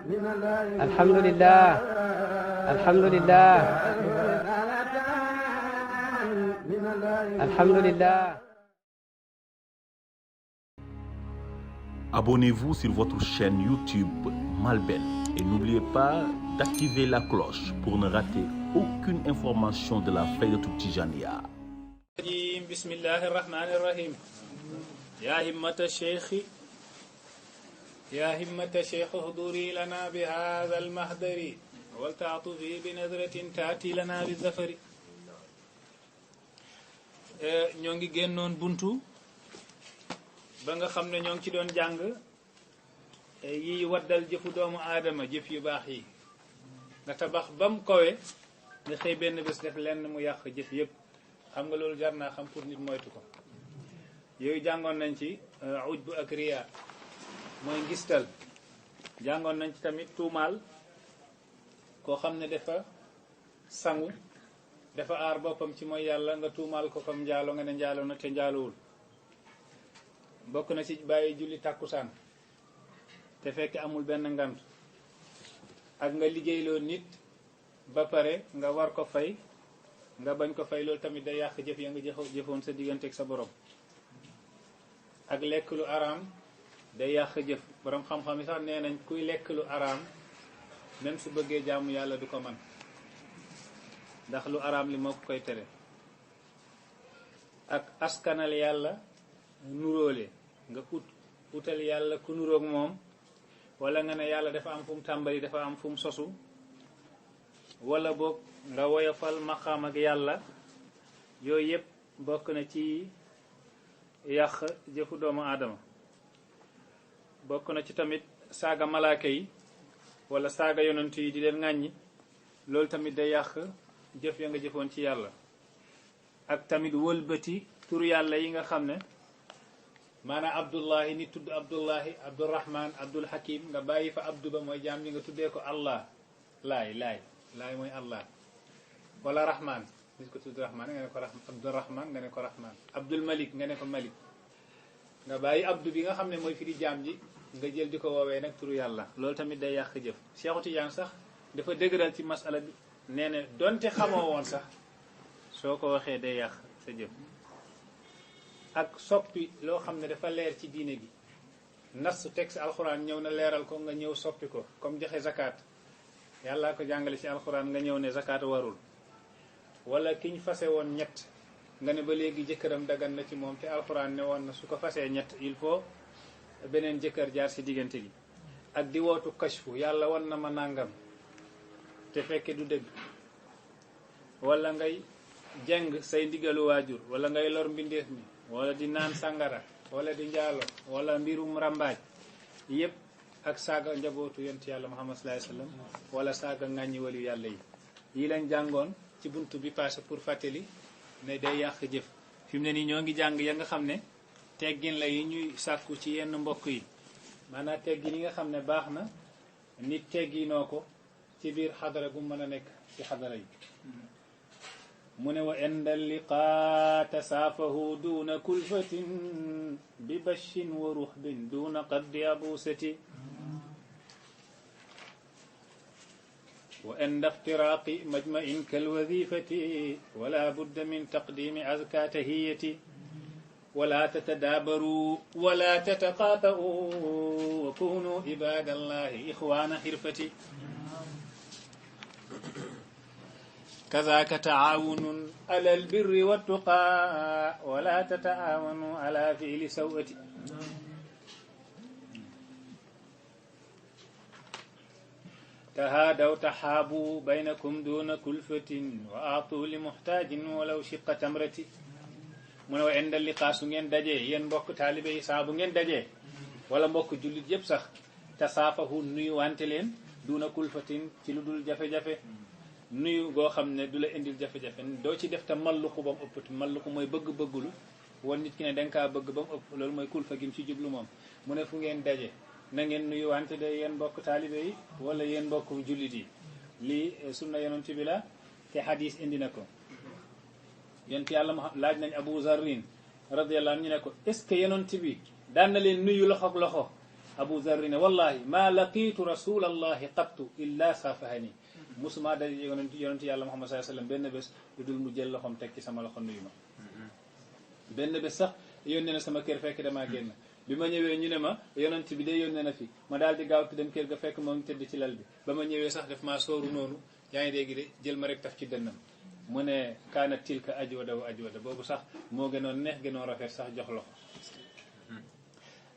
alhamdulillah alhamdulillah alhamdulillah. Abonnez-vous sur votre chaîne YouTube Malben et n'oubliez pas d'activer la cloche pour ne rater aucune information de la Faydatou Tijaniyya. Bismillahi rahmani rahim. Ya himmata shaykhi huduri lana bi hadha al-mahdari wal ta'tufi bi nadratin ta'ti lana bi zafari. ñoo ngi génnoon buntu ba nga xam ne ñoo ngi ci doon jàng yi waddal jëfu doomu aadama, jëf yu baax yi nga tabax bam kowe nga xëy benn bés def lenn mu yàq jëf yëpp. xam nga loolu jar naa xam pour nit moytu ko. yooyu jàngoon nañ ci ujbu ak riya mooy ngistal. jàngoon nañ ci tamit tuumaal koo xam ne dafa sangu dafa aar boppam ci mooy yàlla nga tuumaal ko comme njaalo nga ne njaalo na te njaalowul. bokk na ci bàyyi julli tàkkusaan te fekk amul benn ngant, ak nga liggéeyloo nit ba pare nga war ko fay nga bañ ko fay, loolu tamit day yàq jëf ya nga jëfoon sa diggante ak sa borom. ak lekk lu araam day yàq jëf. borom xam-xam yi sax nee nañ kuy lekk lu araam même su bëggee jaamu yàlla du ko man, ndax lu araam li moo ko koy tere. ak askanal yàlla nuróole, nga utal yàlla ku nuróog moom, wala nga ne yàlla dafa am fu mu tàmbali dafa am fu mu sosu, wala boog nga woyofal maqaam ak yàlla. yooyu yëpp bokk na ci yàq jëfu doomu aadama. bokk na ci tamit saaga malaaka yi wala saaga yonent yi di leen ŋàññi, loolu tamit day yàq jëf ya nga jëfoon ci yàlla. ak tamit wëlbati tur yàlla yi nga xam ne maanaam abdullahi nit tudd abdullahi, abdurrahman, abdul hakim, nga bàyyi fa abdu ba mooy jaam bi nga tuddee ko allah. laay mooy allah. wala rahman, nit ko tudd rahman nga ne ko abdurrahman nga ne ko rahman. abdul malik nga ne ko malik. nga bàyyi abdu bi nga xam ne mooy firi jaam ji nga jël di ko woowee nag turu yàlla. loolu tamit day yàq jëf. Cheikhu Tidiane sax dafa dëgëral ci masala bi, nee na donte xamoo woon sax soo ko waxee day yàq sa jëf. ak soppi loo xam ne dafa leer ci diine gi, nas texte alxuraan ñëw na leeral ko, nga ñëw soppi ko. comme joxe zakat, yàllaa ko jàngale ci alxuraan, nga ñëw ne zakat warul. wala ki ñu fase woon ñett nga ne ba léegi jëkkëram dagan na ci moom, te alxuraan ne woon na su ko fasee ñett il faut beneen jëkkër jaar ci diggante gi. ak di wootu kashfu, yàlla wan na ma nàngam te fekke du dëgg. wala ngay jeng say ndigalu waajur, wala ngay lor mbindeef mi, wala di naan sàngara, wala di njaalo, wala mbirum rambaaj yëpp. ak saaga njabootu yonent yàlla Muhammad sallallahu alayhi wasallam, wala saaga ŋàññi wali yàlla yi lañ jàngoon ci buntu bi passé pour fàttali ne day yàq jëf. fi mu ne nii ñoo ngi jàng ya nga xam ne teggin la yi ñuy sàkku ci yenn mbokk yi, maanaam teggin yi nga xam ne baax na nit tegginoo ko ci biir xadara gu mën a nekk ci xadara yi. mu ne wa inda liqaa tasaafahu duna kulfatin bi bashin wa ruxbin duna qaddi abusati wa inda iftiraaqi majma'in kalwadifati wala budda min taqdimi azka tahiyati wala tatadaabaru wala tataqaata'u wa kunu ibadallahi ixwana xirfati كذاك تعاون على البر والتقى ولا تتعاونوا على فعل سوءة. تهادوا تحابوا بينكم دون كلفة وأعطوا لمحتاج ولو شق تمرة. mu ne wa inda liqaa su ngeen dajee yéen mbokk taalibe yi saa bu ngeen dajee wala mbokk jullit yëpp sax tasaafahu nuyu wante leen duna kulfatin ci lu dul jafe-jafe. nuyu goo xam ne du la indil jafe-jafe, doo ci def te malluqu ba mu ëpp. malluqu mooy bëgg-bëggulu wan nit ki ne danga kaa bëgg ba mu ëpp, loolu mooy kulfa gi mu ci jublu moom. mu ne fu ngeen daje na ngeen nuyu wante de yéen mbokk taalibe yi wala yéen mbokk jullit yi. lii sunna yonent bi la te hadis indi na ko. yonent yàlla ma laaj nañ Abu Zarrin radiyallahu anhu ñu ne ko est ce que yonent bi daan na leen nuyu loxo ak loxo Abu Zarri ne wallahi ma laqitu rasulallahi qattu illa safahani musuma daje yonent yàlla Muhammad sallallahu alayhi wasallam benn bés lu dul mu jël loxoom teg ci sama loxo nuyu ma benn bés sax yónnee na sama kër fekk damaa génn bi ma ñëwee ñu ne ma yonent bi de yónnee na fi ma daal di gaaw dem kër ga fekk moo ngi tëdd ci lal bi ba ma ñëwee sax daf maa sooru noonu yaa ngi dégg de jël ma rek taf ci dënnam mu ne kaana tilka ajwada wa ajwada boobu sax moo gënoon neex gënoon rafet sax jox loxo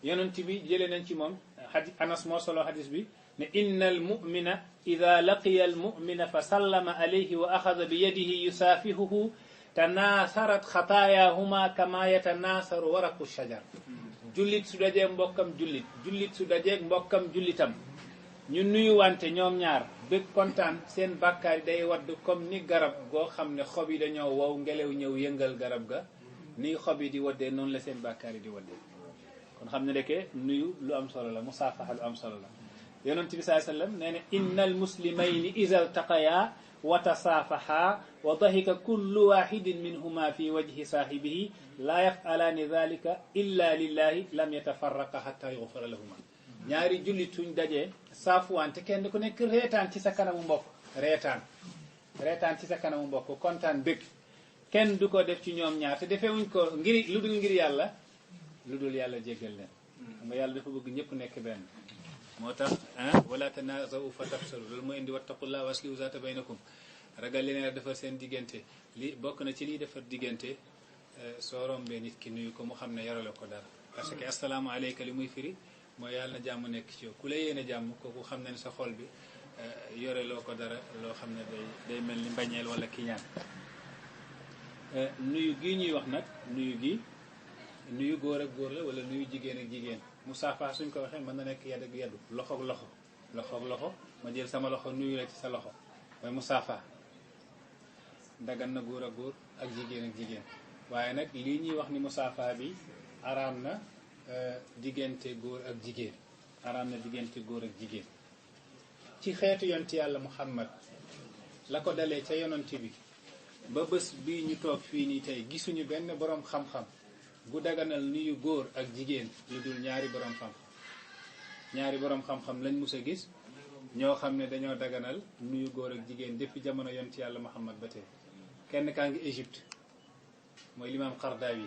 yonent bi jëlee nañ ci moom Anas moo solo hadis bi ne inna al mumina ida laqiya al mumina fa sallama alayhi wa axada bi yadihi yusaafihuhu tanaasarat xataayahuma kama yatanaasaru waraqu shajar jullit su dajee mbokkam jullit su dajee mbokkam jullitam ñu nuyuwante ñoom ñaar bëgg kontaan seen bàkkaar yi day wadd comme ni garab goo xam ne xob yi dañoo wow ngelaw ñëw yëngal garab ga ni xob yi di waddee noonu la seen bàkkaar yi di waddee kon xam ne deke nuyu lu am solo la musaafaha lu am solo la yonent bi sallallahu alayhi wasallam nee na innal muslimayni iza iltaqaya wa tasaafaha wa dahika kullu wahidin minhuma fi wajhi saahibihi la yaf'alani dhalika illa lillahi lam yatafarraqa hatta yughfara lahuma ñaari jullit suñ dajee saafuwante kenn ku nekk reetaan ci sa kanamu mbokk reetaan ci sa kanamu mbokk kontaan bëgg kenn du ko def ci ñoom ñaar te defewuñ ko ngir lu dul ngir yàlla lu dul yàlla jéggal leen xam nga yàlla dafa bëgg ñëpp nekk benn moo tax wala tanaazaw fa tafsalu loolu mooy indi wattaqullah waslihu zaata baynakum ragal leen a defar seen diggante li bokk na ci liy defar diggante soo rombee nit ki nuyu ko mu xam ne yarale ko dara parce que assalaamu aleyka li muy firi mooy yàlla na jàmm nekk ci yow ku la yéene jàmm kooku xam ne ne sa xol bi yoreloo ko dara loo xam ne day mel ni mbañeel wala kiñaan nuyu gi ñuy wax nag nuyu góor ak góor la wala nuyu jigéen ak jigéen musaafa suñ ko waxee mën na nekk yedd ak yeddu loxo ak loxo ma jël sama loxo nuyu la ci sa loxo mooy musaafa dagan na góor ak góor ak jigéen waaye nag lii ñuy wax ni musaafa bi araam na diggante góor ak jigéen ci xeetu yonti yàlla Muhammad la ko dalee ca yonent bi ba bés bii ñu toog fii nii tey gisuñu benn boroom xam-xam bu daganal nuyu góor ak jigéen lu dul ñaari boroom xam-xam lañ mus a gis ñoo xam ne dañoo daganal nuyu góor ak jigéen depuis jamono yonti yàlla Muhammad ba tey kenn kaa ngi Égypte mooy limaam Qardawi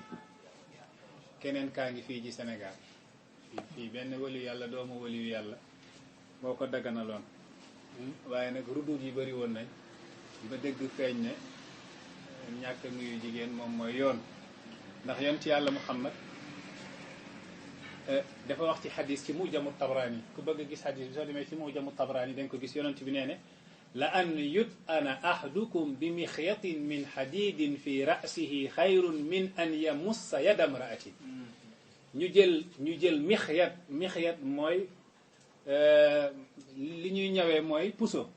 keneen kaa ngi fii ci Sénégal fii benn waliyu yàlla doomu waliyu yàlla moo ko daganaloon waaye nag ruduut yi bari woon nañ ba dëgg feeñ ne ñàkk nuyu jigéen moom mooy yoon ndax yonent yàlla Muhammad dafa wax ci xadis ci mujamu tabrani ku bëgg a gis xadis bi soo demee ci mujamu tabrani dañ ko gis yonent bi nee ne la an yut ana ahadukum bi mixyatin min xadidin fi ra'sihi xayrun min an yamussa yada mraatin ñu jël mixyat mooy li ñuy ñawee mooy puso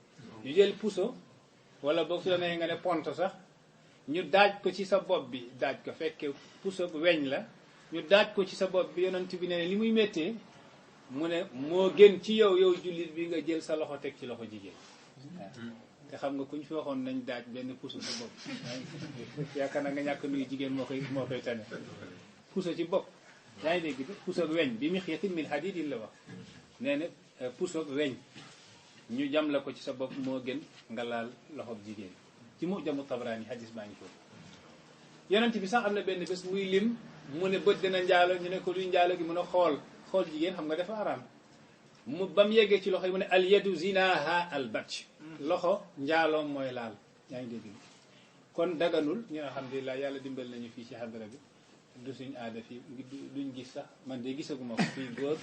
ñu jël puso wala boog soo nee nga ne pont sax ñu daaj ko ci sa bopp bi daaj ko fekke puso weñ la ñu daaj ko ci sa bopp bi yonent bi ne li muy méttee mu ne moo gën ci yow jullit bi nga jël sa loxo teg ci loxo jigéen te xam nga kuñ fi waxoon nañ daaj benn puso sa bopp yaakaar na nga ñàkk nuyu jigéen moo koy tane puso ci bopp yaa ngi dégg puso weñ bi mixyatin min hadidin la wax nee na puso weñ ñu jam la ko ci sa bopp moo gën nga laal loxob jigéen ci mujamu tabrani hadis baa ngi foofu yonent bi sax am na benn bés muy lim mu ne bët dina njaalo ñu ne ko luy njaalo gi mun a xool jigéen xam nga dafa araam mu ba mu yeggee ci loxo yi mu ne al yadu zinaha al batch loxo njaaloom mooy laal yaa ngi dégg kon daganul ñu alhamdulilah yàlla dimbal nañu fii ci xadara bi du suñ aada fii duñ gis sax man de gisaguma ko fii góor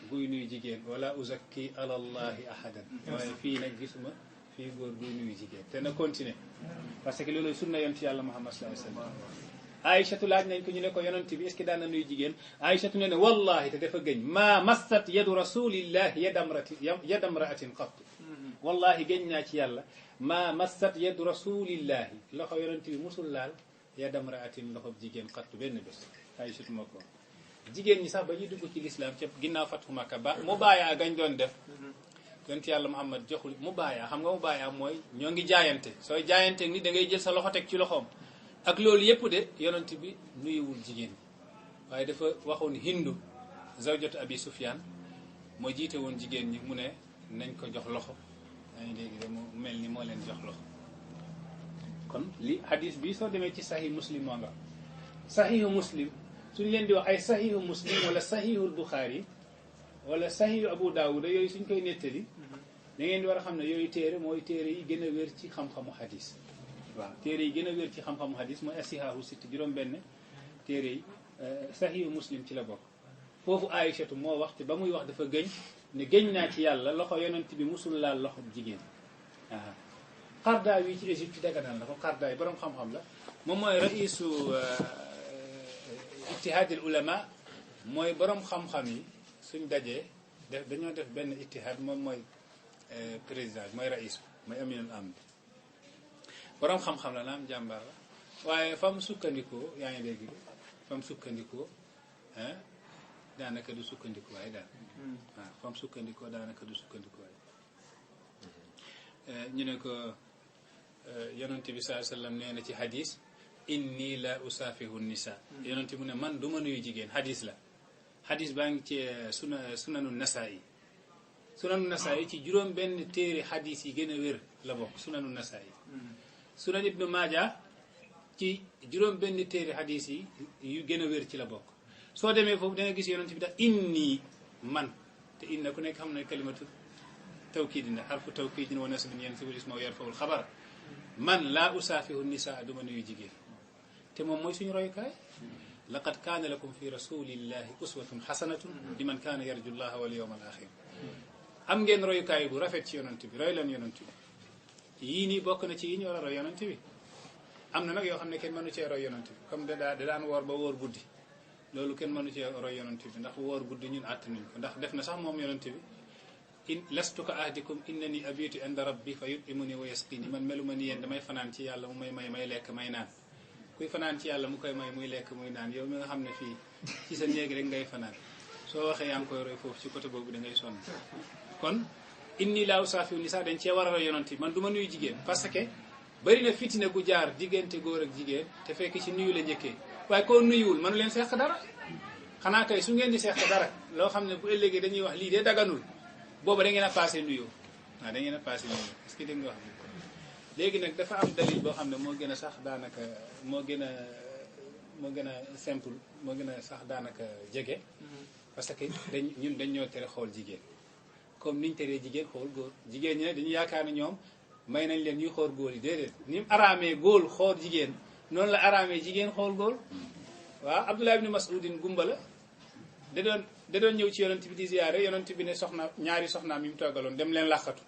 guy nuyu jigéen wala uzakki ala allahi ahadan waaye fii nag gisuma fii góor guy nuyu jigéen te na continuer parce que loolu sunna yonent yàlla Muhammad sallallahu alayhi wasallam Aïchatu laaj nañ ko ñu ne ko yonent bi est-ce que daan na nuyu jigéen Aïchatu ne wallahi te dafa gëñ ma massat yadu rasulillahi yada mraatin qattu wallahi gëñ naa ci yàlla ma massat yadu rasulillahi loxo yonent bi musul laal yada mraatin loxo jigéen qattu benn bés Aïchatu moo ko jigéen ñi sax ba ñuy dugg ci lislaam ca ginnaaw fathu Makka ba mu bàyyaa gañ doon def yonent yàlla Muhammad joxul mu bàyyaa xam nga mu bàyyaa mooy ñoo ngi jaayante sooy jaayante ni da ngay jël sa loxo teg ci loxoom ak loolu yëpp de yonent bi nuyuwul jigéen waaye dafa waxoon Hindu zawjatu Abi Sufyaan moo jiite woon jigéen ñi mu ne nañ ko jox loxo yaa ngi dégg de mu mel ni moo leen jox loxo. kon li hadis bi soo demee ci sahih muslim moo nga sahihu muslim suñ leen di wax ay sahihu muslim wala sahihul buxaari wala sahihu abu daawuda yooyu suñ koy nettali da ngeen di war a xam ne yooyu téere mooy téere yi gën a wér ci xam-xamu hadis. waaw téere yi gën a wér ci xam-xamu hadis mooy asihaahu sitt juróom-benn téere yi sahihu muslim ci la bokk. foofu Aïchatu moo wax te ba muy wax dafa gëñ ne gëñ naa ci yàlla loxo yonent bi musul laal loxo jigéen. waaw Qardawi yi ci Égypte daganal na ko Qardawi borom xam-xam la moom mooy raisu ittihaadil ulama mooy borom xam-xam yi suñ dajee dañoo def benn ittihaad moom mooy président mooy rais mooy aminul am bi borom xam-xam la naam jàmbaar la waaye fa mu sukkandikoo yaa ngi dégg fa mu sukkandikoo daanaka du sukkandikoo waaye daal waaw fa mu sukkandikoo daanaka du sukkandikoo waaye ñu ne ko yonent bi sallallahu alayhi wasallam nee na ci hadis inni la usaafihu nisa yonent mu ne man du ma nuyu jigéen hadis la hadis baa ngi ci sunanu nasaa'i sunanu nasaa'i ci juróom benn téere hadis yi gën a wér la bokk sunanu nasaa'i sunan ibnu maaja ci juróom benn téere hadis yi yu gën a wér ci la bokk soo demee foofu da nga gis yonent bi dax inni man te inna ku nekk xam ne kalimatu tawkiidin la harfu tawkiidin wa nasbin yansibul isma wa yarfa'ul xabar man laa usaafihu nisaa duma nuyu jigéen te moom mooy suñu royukaay laqad kaana lakum fi rasulillahi uswatun xasanatun liman kaana yarju llaha wal yawmal axir am ngeen royukaay bu rafet ci yonent bi roy leen yonent bi yii nii bokk na ci yi ñu war a roy yonent bi am na nag yoo xam ne kenn mënu cee roy yonent bi comme da daan woor ba woor guddi loolu kenn mënu cee roy yonent bi ndax woor guddi ñun àttanuñ ko ndax def na sax moom yonent bi in lastu ka ahdikum innani abitu inda rabbi fa yutimuni wa yasqini man melu ma ni yéen damay fanaan ci yàlla mu may lekk may naan kuy fanaan ci yàlla mu koy may muy lekk muy naan yow mi nga xam ne fii ci sa néeg rek ngay fanaan soo waxee yaa ngi koy roy foofu ci côté boobu da ngay sonn kon inni laa usaafihu nisaa dañ cee war a roy yonent bi man du ma nuyu jigéen parce que bari na fitina gu jaar diggante góor ak jigéen te fekk ci nuyu la njëkkee waaye koo nuyuwul mënu leen seq dara xanaa kay su ngeen di seq dara loo xam ne bu ëllëgee dañuy wax lii de daganul booba da ngeen a passé nuyoo waaw da ngeen a passé nuyoo est-ce que dégg nga wax bi léegi nag dafa am dalil boo xam ne moo gën a sax daanaka moo gën a simple moo gën a sax daanaka jege parce que ñun dañ ñoo tere xool jigéen comme niñ teree jigéen xool góor jigéen ñi ne dañu yaakaar ne ñoom may nañ leen ñuy xool góor yi déedéet ni mu araamee góor xool jigéen noonu la araamee jigéen xool góor waaw Abdullah ibn Mas'udin gumba la da doon ñëw ci yonent bi di ziyaare yonent bi ne soxna ñaari soxnaam yi mu toggaloon dem leen làqatu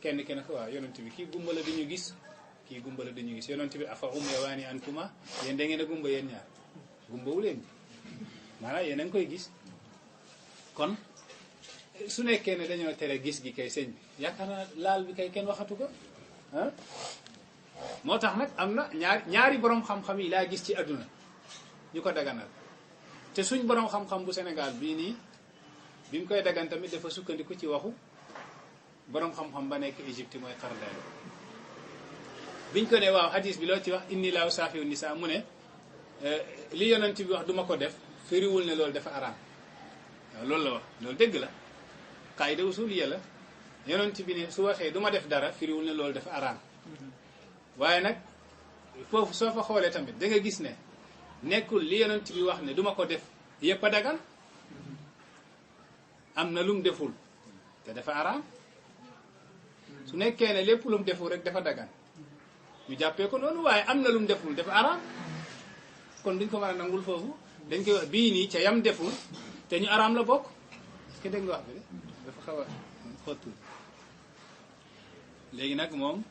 kenn ko waaw yonent bi kii gumba la dañu gis kii gumba la dañu gis yonent bi afa umyawaani antuma yéen da ngeen a gumba yéen ñaar gumbawu leen maanaam yéen a ngi koy gis kon su nekkee ne dañoo tere gis gi kay sëñ bi yaakaar naa laal bi kay kenn waxatu ko ah moo tax nag am na ñaari borom xam-xam yi laa gis ci àdduna ñu ko daganal te suñ borom xam-xam bu Sénégal bii nii bi mu koy dagan tamit dafa sukkandiku ci waxu borom xam-xam ba nekk Égypte mooy Qardawi biñ ko ne waaw hadis bi loo ci wax inni laa usaafihu nisaa mu ne li yonent bi wax duma ko def firiwul ne loolu dafa araam waaw loolu la wax loolu dëgg la qaayida usuliya la yonent bi ne su waxee duma def dara firiwul ne loolu dafa araam waaye nag foofu soo fa xoolee tamit da nga gis ne nekkul li yonent bi wax ne duma ko def yépp a dagan am na lum deful te dafa araam su nekkee ne lépp lum deful rek dafa dagan ñu jàppee ko noonu waaye am na lum deful dafa araam kon duñ ko mën a nangul foofu dañ koy wax bii nii ca yam deful te ñu araam la bokk est-ce que dégg nga wax bi de dafa xaw a xottul léegi nag moom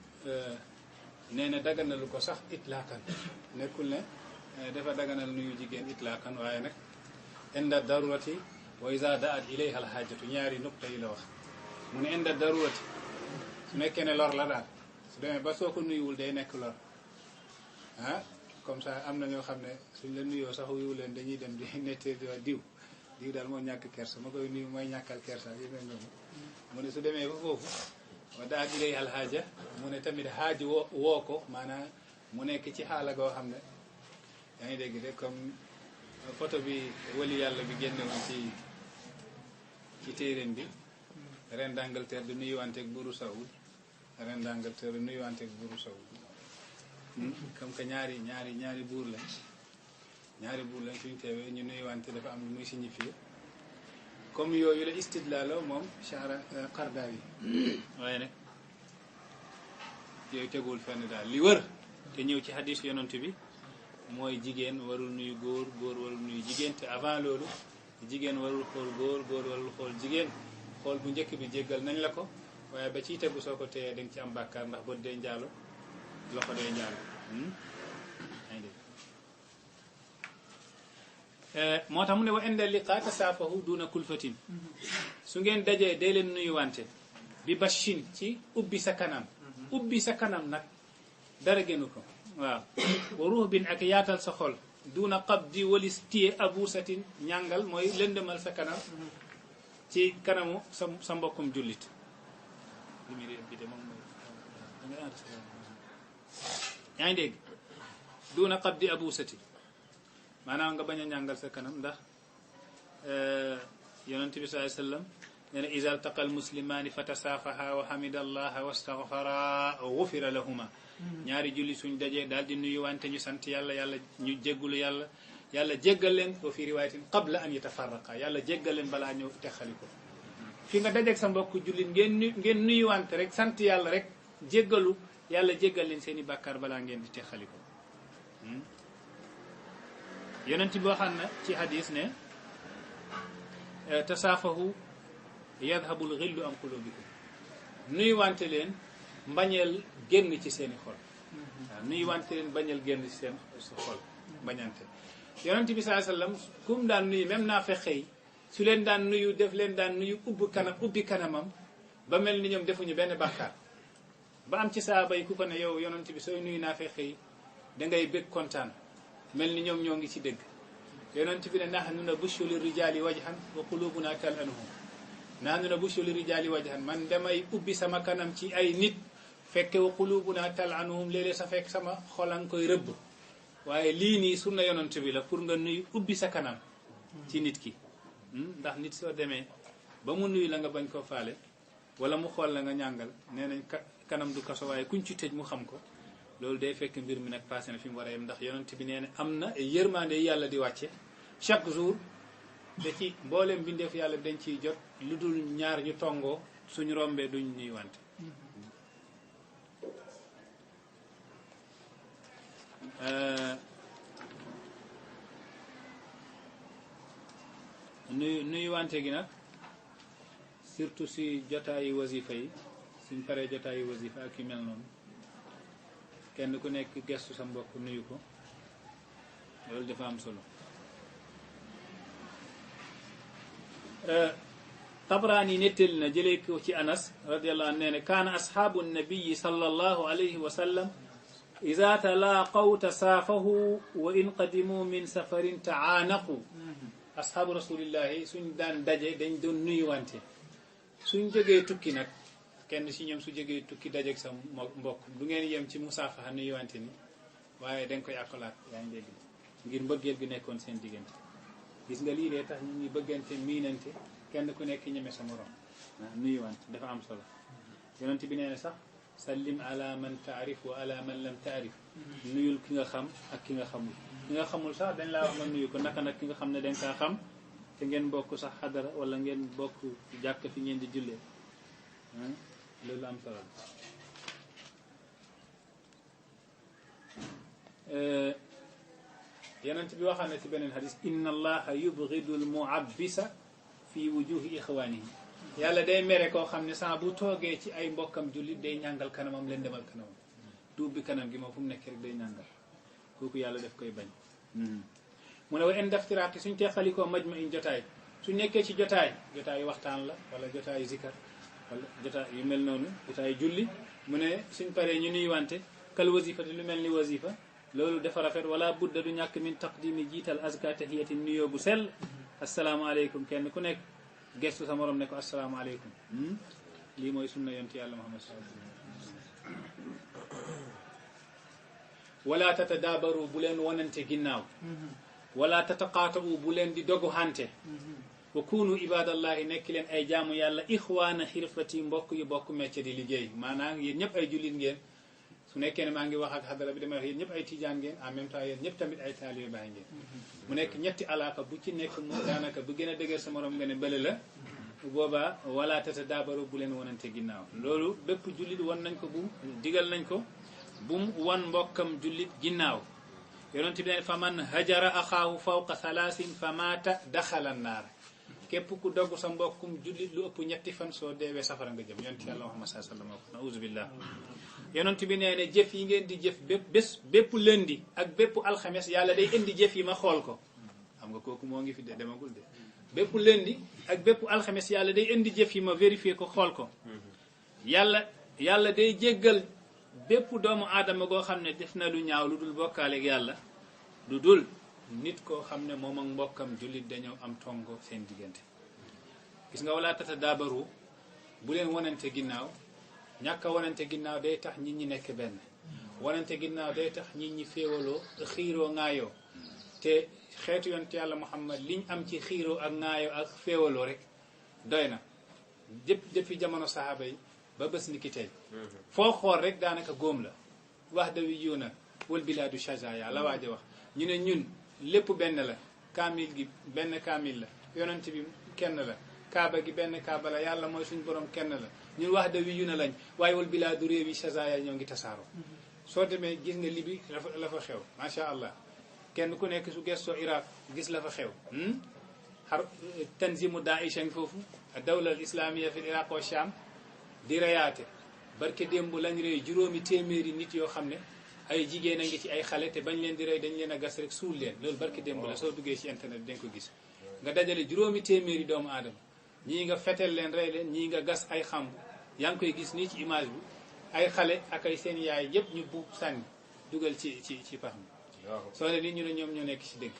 nee na daganalu ko sax itlaakan nekkul ne dafa daganal nuyu jigéen itlaakan waaye nag inda darurati wa iza daat ilayha alhajatu ñaari nukta yi la wax mu ne inda darurati su nekkee ne lor la daal su demee ba soo ko nuyuwul day nekk lor ah comme ça am na ñoo xam ne suñ la nuyoo sax wuyu leen dañuy dem di nettee di diw daal moo ñàkk kersa ma koy nuyu mooy ñàkkal kersa yi mel noonu mu ne su demee ba foofu wa daat ilayha alhaja mu ne tamit xaaji woo ko maanaam mu nekk ci xaala goo xam ne yaa ngi dégg de comme photo bi wali yàlla bi génne woon ci ci téeréem bi reine d'Angleterre di nuyuwanteeg buuru Saoud reine d'Angleterre di nuyuwanteeg buuru Saoud comme que ñaari buur lañ suñ teewee ñu nuyuwante dafa am lu muy signifié comme yooyu la istidlaalo moom Shahra Qardawi waaye nag yooyu tegul fenn daal li wër te ñëw ci hadis yonent bi mooy jigéen warul nuyu góor warul nuyu jigéen te avant loolu jigéen warul xool góor warul xool jigéen xool bu njëkk bi jéggal nañ la ko waaye ba ciy tegu soo ko téyee danga ci am bàkkaar ndax bët dee njaalo loxo dee njaalo moo tax mu ne wa inda liqa tasaafahu duna kulfatin su ngeen dajee dee leen nuyuwante bi bashin ci ubbi sa kanam nag dara gënu ko waaw wa ruux bin ak yaatal sa xol duna qabdi walis téye abusatin ñàngal mooy lëndëmal sa kanam ci kanamu sa mbokkum jullit yaa ngi dégg duna qabdi abusatin maanaam nga bañ a ñàngal sa kanam ndax yonent bi sallallahu alayhi wasallam nee na iza altaqa almuslimaani fa tasaafaha wa hamida allaha wastaghfara ghufira lahuma ñaari julli suñ dajee daal di nuyu wante ñu sant yàlla ñu jéggulu yàlla jéggal leen wa fi riwaayatin qabla an yatafarraqa yàlla jéggal leen balaa ñëw texali ko fi nga dajeeg sa mbokk jullit ngeen nuyu wante rek sant yàlla rek jéggalu yàlla jéggal leen seen i bàkkaar balaa ngeen di texali ko yonent bi waxaan na ci hadis ne tasaafahu yadhabul ghillu an qulubikum nuyu wante leen mbañeel génn ci seeni xol waaw nuyu wante leen bañeel génn ci seen xol bañante yonent bi sallallahu alayhi wasallam kum daan nuyu même naa fexey su leen daan nuyu def leen daan nuyu ubbi kanamam ba mel ni ñoom defuñu benn bàkkaar ba am ci saaba yi ku ko ne yow yonent bi sooy nuyu naa fexey da ngay bég kontaan mel ni ñoom ñoo ngi ci dëgg yonent bi ne nahnu nabushu li rijaali wajhan wa qulubuna tal'anuhum nahnu nabushu li rijaali wajhan man damay ubbi sama kanam ci ay nit fekke wa qulubuna tal'anuhum léeg-léeg sa fekk sama xolan koy rëbb waaye lii nii sunna yonent bi la pour nga nuyu ubbi sa kanam ci nit ki ndax nit soo demee ba mu nuyu la nga bañ koo faale wala mu xool la nga ñàngal nee nañ kanam du kaso waaye kuñ ci tëj mu xam ko loolu day fekk mbir mi nag passé na fi mu war a yem ndax yonent bi nee na am na yërmande yàlla di wàcce chaque jour da ci mboolem bindeef yàlla dañ ciy jot lu dul ñaar ñu tongoo suñu rombee duñ ñuy wante nuyu wante gi nag surtout si jotaayu wasifa yi suñ paree jotaayu wasifa ak yu mel noonu kenn ku nekk gestu sa mbokk nuyu ko loolu dafa am solo Tabraani nettali na jëlee ko ci Anas radiyallahu anhu nee na kaana ashaabu nabiyi sallallahu alayhi wa sallam iza talaaqaw tasaafahu wa in qadimu min safarin taanaqu ashaabu rasulillahi suñ daan daje dañ doon nuyuwante suñ jógee tukki nag kenn si ñoom su jógee tukki dajeeg sa mbokk du ngeen yem ci musaafaha nuyuwante ni waaye dañ koy akolaat yaa ngi dégg ngir mbëggeel gi nekkoon seen diggante gis nga lii dee tax ñu ngi bëggante miinante kenn ku nekk ñeme sa morom nuyuwante dafa am solo yonent bi nee na sax sallim ala man taarif wa ala man lam taarif nuyul ki nga xam ak ki nga xamul ki nga xamul sax dañ laa wax nga nuyu ko naka nag ki nga xam ne dañ kaa xam te ngeen bokk sax xadara wala ngeen bokk jàkk fi ngeen di jullee loolu am solo yonent bi waxaan na ci beneen hadis inna allaha yubghidu al mu'abbisa fi wujuhi ixwaanihi yàlla day mere koo xam ne saa bu toogee ci ay mbokkam jullit day ñàngal kanamam leen demal kanamam duub bi kanam gi moom fu mu nekk rek day ñàngal kooku yàlla daf koy bañ mu ne wa en daftiraati suñ teqalikoo majma in jotaay suñ nekkee ci jotaayu waxtaan la wala jotaayu zikar wala jotaay yu mel noonu jotaayu julli mu ne suñ paree ñu nuyuwante kal wasifa te lu mel ni wasifa loolu dafa rafet wala budda du ñàkk min taqdimi jiital azka tahiyati nuyoo bu sell asalaamaaleykum kenn ku nekk gestu sa morom ne ko asalaamaaleykum lii mooy sunna yonent yàlla Muhammad sallallahu alayhi wasallam wala tatadaabaru bu leen wonante ginnaaw wala tataqaata'u bu leen di dogu hante wa kunu ibadallahi nekk leen ay jaamu yàlla ixwaana xirfati mbokk yu bokk métier di liggéey maanaam yéen ñëpp ay jullit ngeen su nekkee ne maa ngi wax ak xadara bi damay wax yéen ñëpp ay tijaan ngeen en même temps yéen ñëpp tamit ay taalibe Baay ngeen mu nekk ñetti alaaka bu ci nekk mu daanaka bu gën a dëgër sa morom nga ne bële la boobaa wala tata daabaro bu leen wonante ginnaaw loolu bépp jullit won nañ ko bu digal nañ ko bu mu wan mbokkam jullit ginnaaw yonent bi ne fa man hajara axaahu fawqa salaasin fa maata daxala naar képp ku dogg sa mbokkum jullit lu ëpp ñetti fan soo deewee safara nga jëm yonent yàlla Muhammad sallallahu alayhi wa sallam nauzu billah yonent bi nee ne jëf yi ngeen di jëf bépp lëndi ak bépp alxames yàlla day indi jëf yi ma xool ko xam nga kooku moo ngi fi de demagul de bépp lëndi ak bépp alxames yàlla day indi jëf yi ma vérifier ko xool ko yàlla day jéggal bépp doomu aadama goo xam ne def na lu ñaaw lu dul bokkaaleeg yàlla lu dul nit koo xam ne moom ak mbokkam jullit dañoo am tongo seen diggante gis nga wala tata daabaru bu leen wonante ginnaaw ñàkk a wonante ginnaaw day tax nit ñi nekk benn wonante ginnaaw day tax nit ñi féewaloo xiiroo ŋaayoo te xeetu yonte yàlla Muhammad liñ am ci xiiroo ak ŋaayoo ak féewaloo rek doy na depuis jamono sahaaba yi ba bés ni ki tey foo xool rek daanaka góom la wax dawi yuuna wal bilaadu shajaya la waaja wax ñu ne ñun lépp benn la kaamil gi benn kaamil la yonent bi kenn la kaaba gi benn kaaba la yàlla mooy suñu borom kenn la ñun wax dawi yuuna lañ waaye wal bilaadu réew yi shajaya ñoo ngi tasaaroo soo demee gis nga Libi la fa xew macha allah kenn ku nekk su gestoo Iraq gis la fa xew tanzimu Daesh a ngi foofu dawla al islamia fi Iraq wa Sham di reyaate barke démb lañ rey juróomi téeméeri nit yoo xam ne ay jigéen a ngi ci ay xale te bañ leen di rey dañ leen a gas rek suul leen loolu barke démb la soo duggee ci internet bi dañ ko gis nga dajale juróomi téeméeri doomu aadama ñii nga fetel leen rey leen ñii nga gas ay xamb yaa ngi koy gis nii ci image bi ay xale ak ay seen yaay yëpp ñu buub sànni dugal ci pax mi soo ne nit ñu ne ñoom ñoo nekk ci dëgg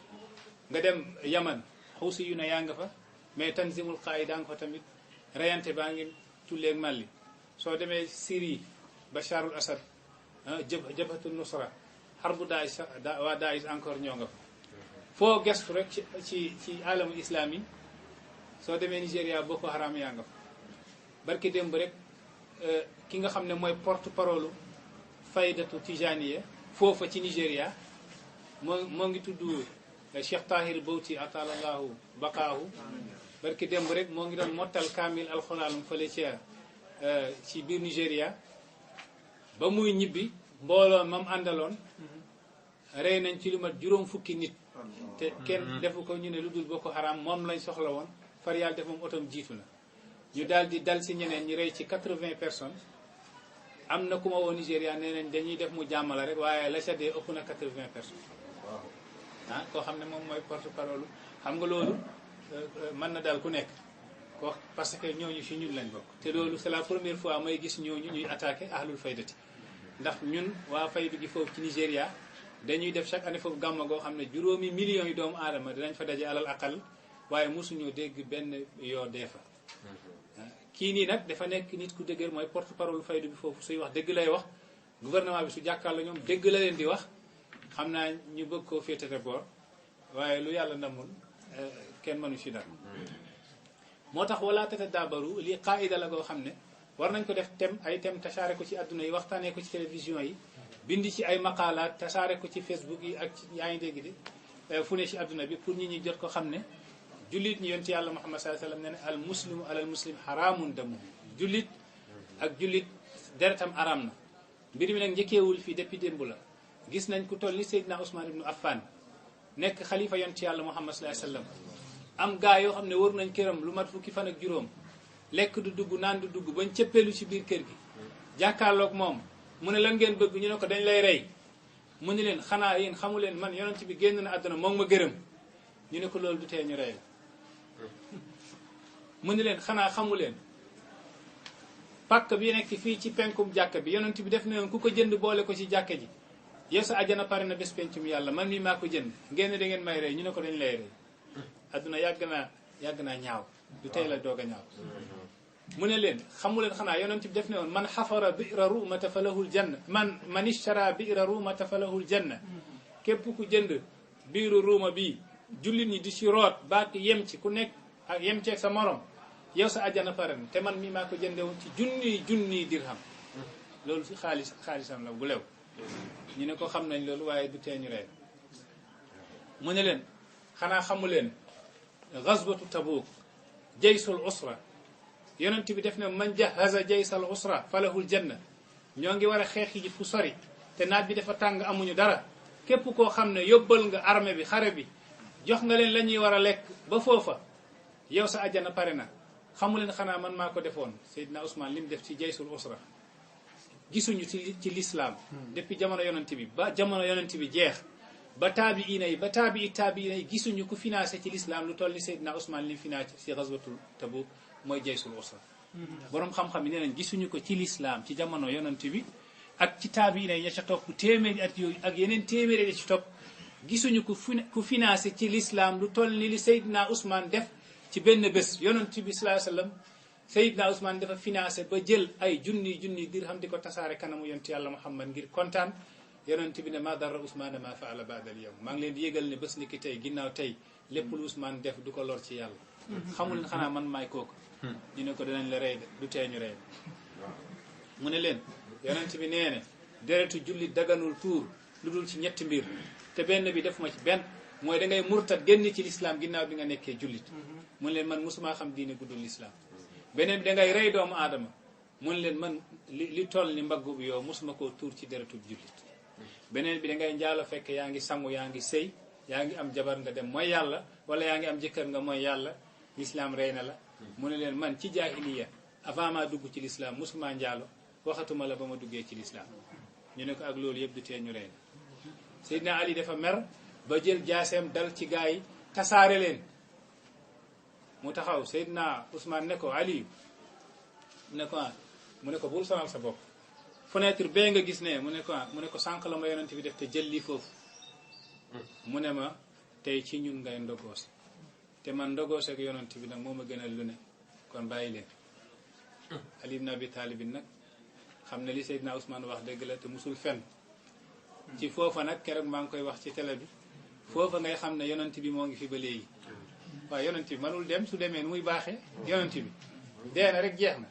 nga dem Yaman xuusi yu ne yaa nga fa mais tanzimul qaida nga fa tamit reyante baa ngi tulleeg Mali soo demee Syrie Bacharul Assad jabhatu nusra xarbu Daesh waa Daesh encore ñoo nga fa foo gestu rek ci alamul islam yi soo demee Nigéria Boko Haram yaa nga fa barki démb rek ki nga xam ne mooy porte parole faydatu tijaniya foofa ci Nigéria moo ngi tudd Cheikh Tahir Bouti atalallahu baqaahu barki démb rek moo ngi doon mottal kaamil alxuraanum fële ci biir Nigéria ba muy ñibbi mbooloo mam àndaloon rey nañ ci lu mat juróom fukki nit te kenn defu ko ñu ne lu dul Boko Haram moom lañ soxla woon far yàlla def moom otom jiitu na ñu daal di dal si ñeneen ñi rey ci 80 personnes am na ku ma woo Nigéria nee nañ dañuy def mu jàmmala rek waaye la ca dee ëpp na 80 personnes koo xam ne moom mooy porte parole xam nga loolu mën na daal ku nekk ko parce que ñooñu fi ñun lañ bokk te loolu c'est la première fois may gis ñooñu ñuy attaqué ahlul faydati ndax ñun waa faydu gi foofu ci Nigéria dañuy def chaque année foofu gàmma goo xam ne juróomi millions yi doomu aadama dinañ fa daje alal aqal waaye mosuñoo dégg benn yoo dee fa kii nii nag dafa nekk nit ku dëgër mooy porte parole faydu bi foofu suy wax dëgg lay wax gouvernement bi su jàkkaarloo ñoom dëgg la leen di wax xam naa ñu bëgg koo féetale boor waaye lu yàlla namul kenn mënu ci dara moo tax wala tata daabaru lii qaida la goo xam ne war nañ ko def ay thème tasaare ko ci adduna yi waxtaanee ko ci télévision yi bindi ci ay maqaalaat tasaare ko ci Facebook yi ak ci yaa ngi dégg de fu ne ci adduna bi pour nit ñi jot ko xam ne jullit ñi yonent yàlla Muhammad sallallahu alayhi wasallam ne al muslimu alal muslim haramun damu jullit ak jullit deretam aram na mbir mi nag njëkkeewul fii depuis démb la gis nañ ku toll ni Seydina Ousmane ibnu Affan nekk xalifa yonent yàlla Muhammad sallallahu alayhi wasallam am gaa yoo xam ne war nañ këram lu mat fukki fan ak juróom lekk du dugg naan du dugg bañ cëppeelu ci biir kër gi jàkkaarloog moom mu ne lan ngeen bëgg ñu ne ko dañ lay rey mu ne leen xanaa yéen xamu leen man yonent bi génn na àdduna moom ma gërëm ñu ne ko loolu du tee ñu rey la mu ne leen xanaa xamu leen pàkk bi nekk fii ci penkum jàkka bi yonent bi def na leen ku ko jënd boole ko ci jàkka ji yow sa ajana pare na bés pencum yàlla man mii maa ko jënd ngeen ne da ngeen may rey ñu ne ko dañ lay rey adduna yàgg naa ñaaw du tey la doog a ñaaw mu ne leen xamu leen xanaa yonent bi def ne woon man xafara bi'ra rumata falahul janna man ishtara bi'ra rumata falahul janna képp ku jënd biiru ruuma bii jullit ñi di ci root baat yem ci ku nekk ak yem ceeg sa morom yow sa àjjana pare na te man mii maa ko jënde woon ci junniy dirham loolu si xaalisam la bu lew ñu ne ko xam nañ loolu waaye du tee ñu rey mu ne leen xanaa xamu leen gazwatu Tabuk jaysul usra yonent bi def ne man jahaza jaysal usra falahul janna ñoo ngi war a xeex ji fu sori te naaj bi dafa tàng amuñu dara képp koo xam ne yóbbal nga armée bi xare bi jox nga leen la ñuy war a lekk ba foofa yow sa àjjana pare na xamu leen xanaa man maa ko defoon Seydina Ousmane li mu def ci jaysul usra gisuñu ci l'islam depuis jamono yonent bi ba jamono yonent bi jeex ba taabiina yi ba taabiina yi gisuñu ku financé ci l'islam lu toll ni Seydina Ousmane li mu financé ci ghazwatul Tabuk mooy jaysul usra borom xam-xam yi nee nañ gisuñu ko ci l'islam ci jamono yonent bi ak ci taabiina yi ña ca topp téeméeri at yooyu ak yeneen téeméeri yi ci topp gisuñu ku financé ci l'islam lu toll ni li Seydina Ousmane def ci benn bés yonent bi sallallahu alayhi wasallam Seydina Ousmane dafa financé ba jël ay junni dirham di ko tasaare kanamu yonent yàlla Muhammad ngir kontaan yonent bi ne ma darra Ousmane ma faala ba'da al-yawm maa ngi leen di yëgal ne bés ni ki tey ginnaaw tey lépp lu Ousmane def du ko lor ci yàlla xamul leen xanaa man maay kooku ñu ne ko danañ la rey de du tee ñu rey mu ne leen yonent bi nee ne deretu jullit daganul tuur lu dul ci ñetti mbir te benn bi defuma ci benn mooy da ngay murtat génn ci l'islam ginnaaw bi nga nekkee jullit mu ne leen man mosumaa xam diine guddul l'islam beneen bi da ngay rey doomu aadama mu ne leen man li toll ni mbaggu bi yow mosuma koo tuur ci deretu jullit beneen bi da ngay njaalo fekk yaa ngi sangu yaa ngi sëy yaa ngi am jabar nga dem mooy yàlla wala yaa ngi am jëkkër nga mooy yàlla l'islam rey na la mu ne leen man ci jaahiliya avant ma dugg ci l'islam mosuma njaalo waxatuma la ba ma duggee ci l'islam ñu ne ko ak loolu yëpp du tee ñu rey na Seydina Ali dafa mer ba jël jaaseem dal ci gaa yi tasaare leen mu taxaw Seydina Ousmane ne ko Ali mu ne ko bul sonal sa bopp fenêtre bee nga gis ne mu ne ko sànq la ma yonent bi def te jël lii foofu mu ne ma tey ci ñun ngay ndogoose te man ndogoose ak yonent bi nag moo ma gënal lu ne kon bàyyi leen Ali ibn Abi Talib nag xam ne li Seydina Ousmane wax dëgg la te musul fen ci foofa nag keroog maa ngi koy wax ci télé bi foofa ngay xam ne yonent bi moo ngi fi ba léegi waaye yonent bi manul dem su demee nu muy baaxee yonent bi dee na rek jeex na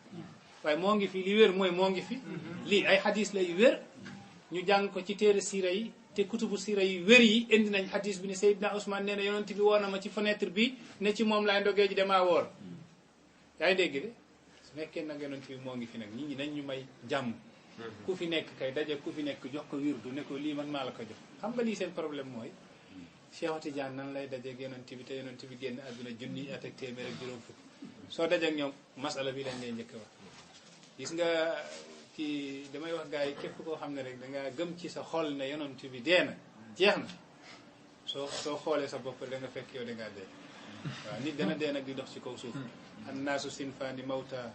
waaye moo ngi fi li wér mooy moo ngi fi lii ay xadis lay wér ñu jàng ko ci téere siira yi te kutubu siira yi wér yi indi nañ xadis bi ne Seydina Ousmane nee na yonent bi woo na ma ci fenêtre bi ne ci moom laay ndogee ji damaa woor yaa ngi dégg de su nekkee nag yonent bi moo ngi fi nag nit ñi nañ ñu may jàmm ku fi nekk kay daje ku fi nekk jox ko wirdu ne ko lii man maa la ko jox xam nga lii seen problème mooy Cheikh Tidiane nan lay dajeeg yonent bi te yonent bi génn àdduna junni at ak téeméer ak juróom fukk soo dajeeg ñoom masala bi lañ lay njëkk wax gis nga ci damay wax gars yi képp koo xam ne rek dangaa gëm ci sa xol ne yonent bi dee na jeex na soo xoolee sa bopp da nga fekk yow dangaa dee waaw nit dana dee nag di dox ci kaw suuf annaasu sinfaani mawta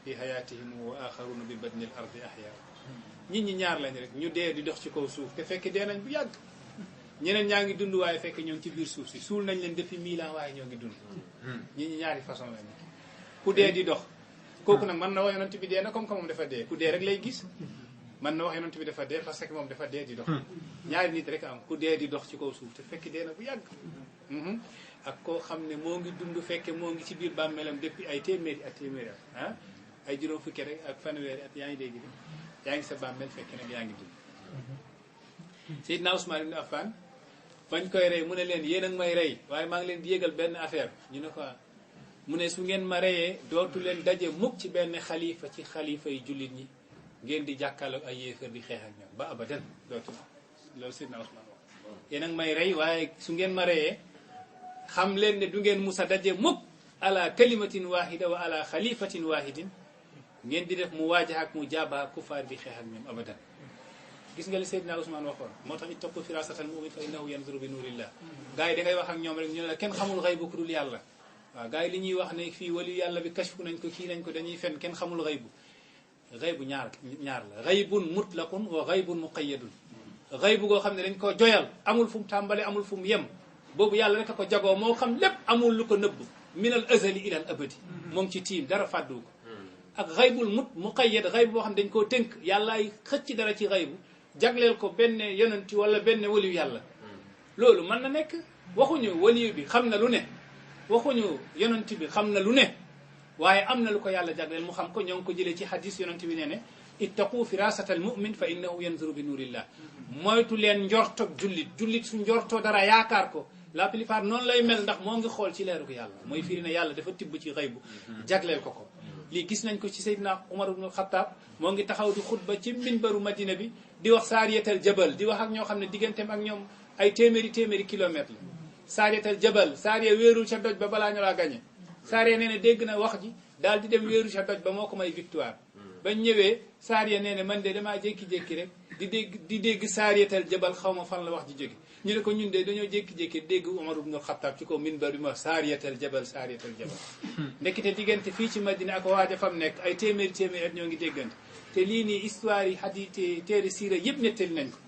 fi hayatihim wa axaruna bi badnil ardi ahya nit ñi ñaar lañ rek ñu dee di dox ci kaw suuf te fekk dee nañ bu yàgg ñeneen ñaa ngi dund waaye fekk ñoo ngi ci biir suuf si suul nañ leen depuis 1000 ans waaye ñoo ngi dund nit ñi ñaari façon lañ ku dee di dox kooku nag mën na wax yonent bi dee na comme que moom dafa dee ku dee rek lay gis mën na wax yonent bi dafa dee parce que moom dafa dee di dox ñaari nit rek am ku dee di dox ci kaw suuf te fekk dee na bu yàgg ak koo xam ne moo ngi dund fekke moo ngi ci biir bàmmeelam depuis ay téeméeri at ay juróom fukki rek ak fanweeri at yaa ngi dégg de yaa ngi sa bàmmeel fekke nag yaa ngi dund Seydina Ousmane ibn Affan bañ koy rey mu ne leen yéen a ngi may rey waaye maa ngi leen di yégal benn affaire ñu ne ko mu ne su ngeen ma reyee dootu leen daje mukk ci benn xalifa ci xalifa yi jullit ñi ngeen di jàkkaarloog ay yéefar di xeex ak ñoom ba abadan dootu loolu Seydina Ousmane wax yéen a ngi may rey waaye su ngeen ma reyee xam leen ne du ngeen musa daje mukk ala kalimatin wahida wa ala xalifatin wahidin ngeen di def mu waajaha ak mu jaaba kufaar di xeex ak ñoom abadan gis nga li Seydina Ousmane waxoon moo tax ittaqu firasatal mu'min fa innahu yanzuru bi nurillah gars yi da ngay wax ak ñoom rek ñu ne la kenn xamul xaybu ku dul yàlla waaw gars yi li ñuy wax ne fii wali yàlla bi kashfu nañ ko kii nañ ko dañuy fen kenn xamul xaybu xaybu ñaar la xaybun mutlaqun wa xaybun muqayyadun xaybu goo xam ne dañ ko joyal amul fu mu tàmbale amul fu mu yem boobu yàlla rek a ko jagoo moo xam lépp amul lu ko nëbb min al azali ila al abadi moom ci tiim dara fàddu ko ak xaybul muqayyad xaybu boo xam ne dañ koo tënk yàllaay xëcc dara ci xaybu jagleel ko benn yonenti wala benn waliyu yàlla loolu mën na nekk waxuñu waliyu bi xam na lu ne waxuñu yonent bi xam na lu ne waaye am na lu ko yàlla jagleel mu xam ko ñoo ngi ko jëlee ci hadis yonent bi nee ne ittaqu firasata al mu'min fa innahu yanzuru bi nuurillah moytu leen njortog jullit su njortoo dara yaakaar ko la plupart noonu lay mel ndax moo ngi xool ci leeru ko yàlla mooy firi ne yàlla dafa tibb ci xëybu jagleel ko ko lii gis nañ ko ci Seydina Umar ibn Khattab moo ngi taxaw di xutba ci minbaru Madina bi di wax saariyatal jabal di wax ak ñoo xam ne digganteem ak ñoom ay téeméeri kilomètres la saariyatal jabal saariya wéerul ca doj ba balaa ñu laa gañe saariya nee ne dégg na wax ji daal di dem wéeru ca doj ba moo ko may victoire bañ ñëwee saariya nee ne man de damaa jékki-jékki rek di dégg saariyatal jabal xaw ma fan la wax ji jóge ñu ne ko ñun de dañoo jékki-jékki dégg Umar ibn Khattab ci kaw minbar bi ma saariyatal jabal ndekete diggante fii ci Madina ak waaja fam nekk ay téeméeri at ñoo ngi déggante te lii nii histoire yi hadith téere siira yëpp nettali nañ ko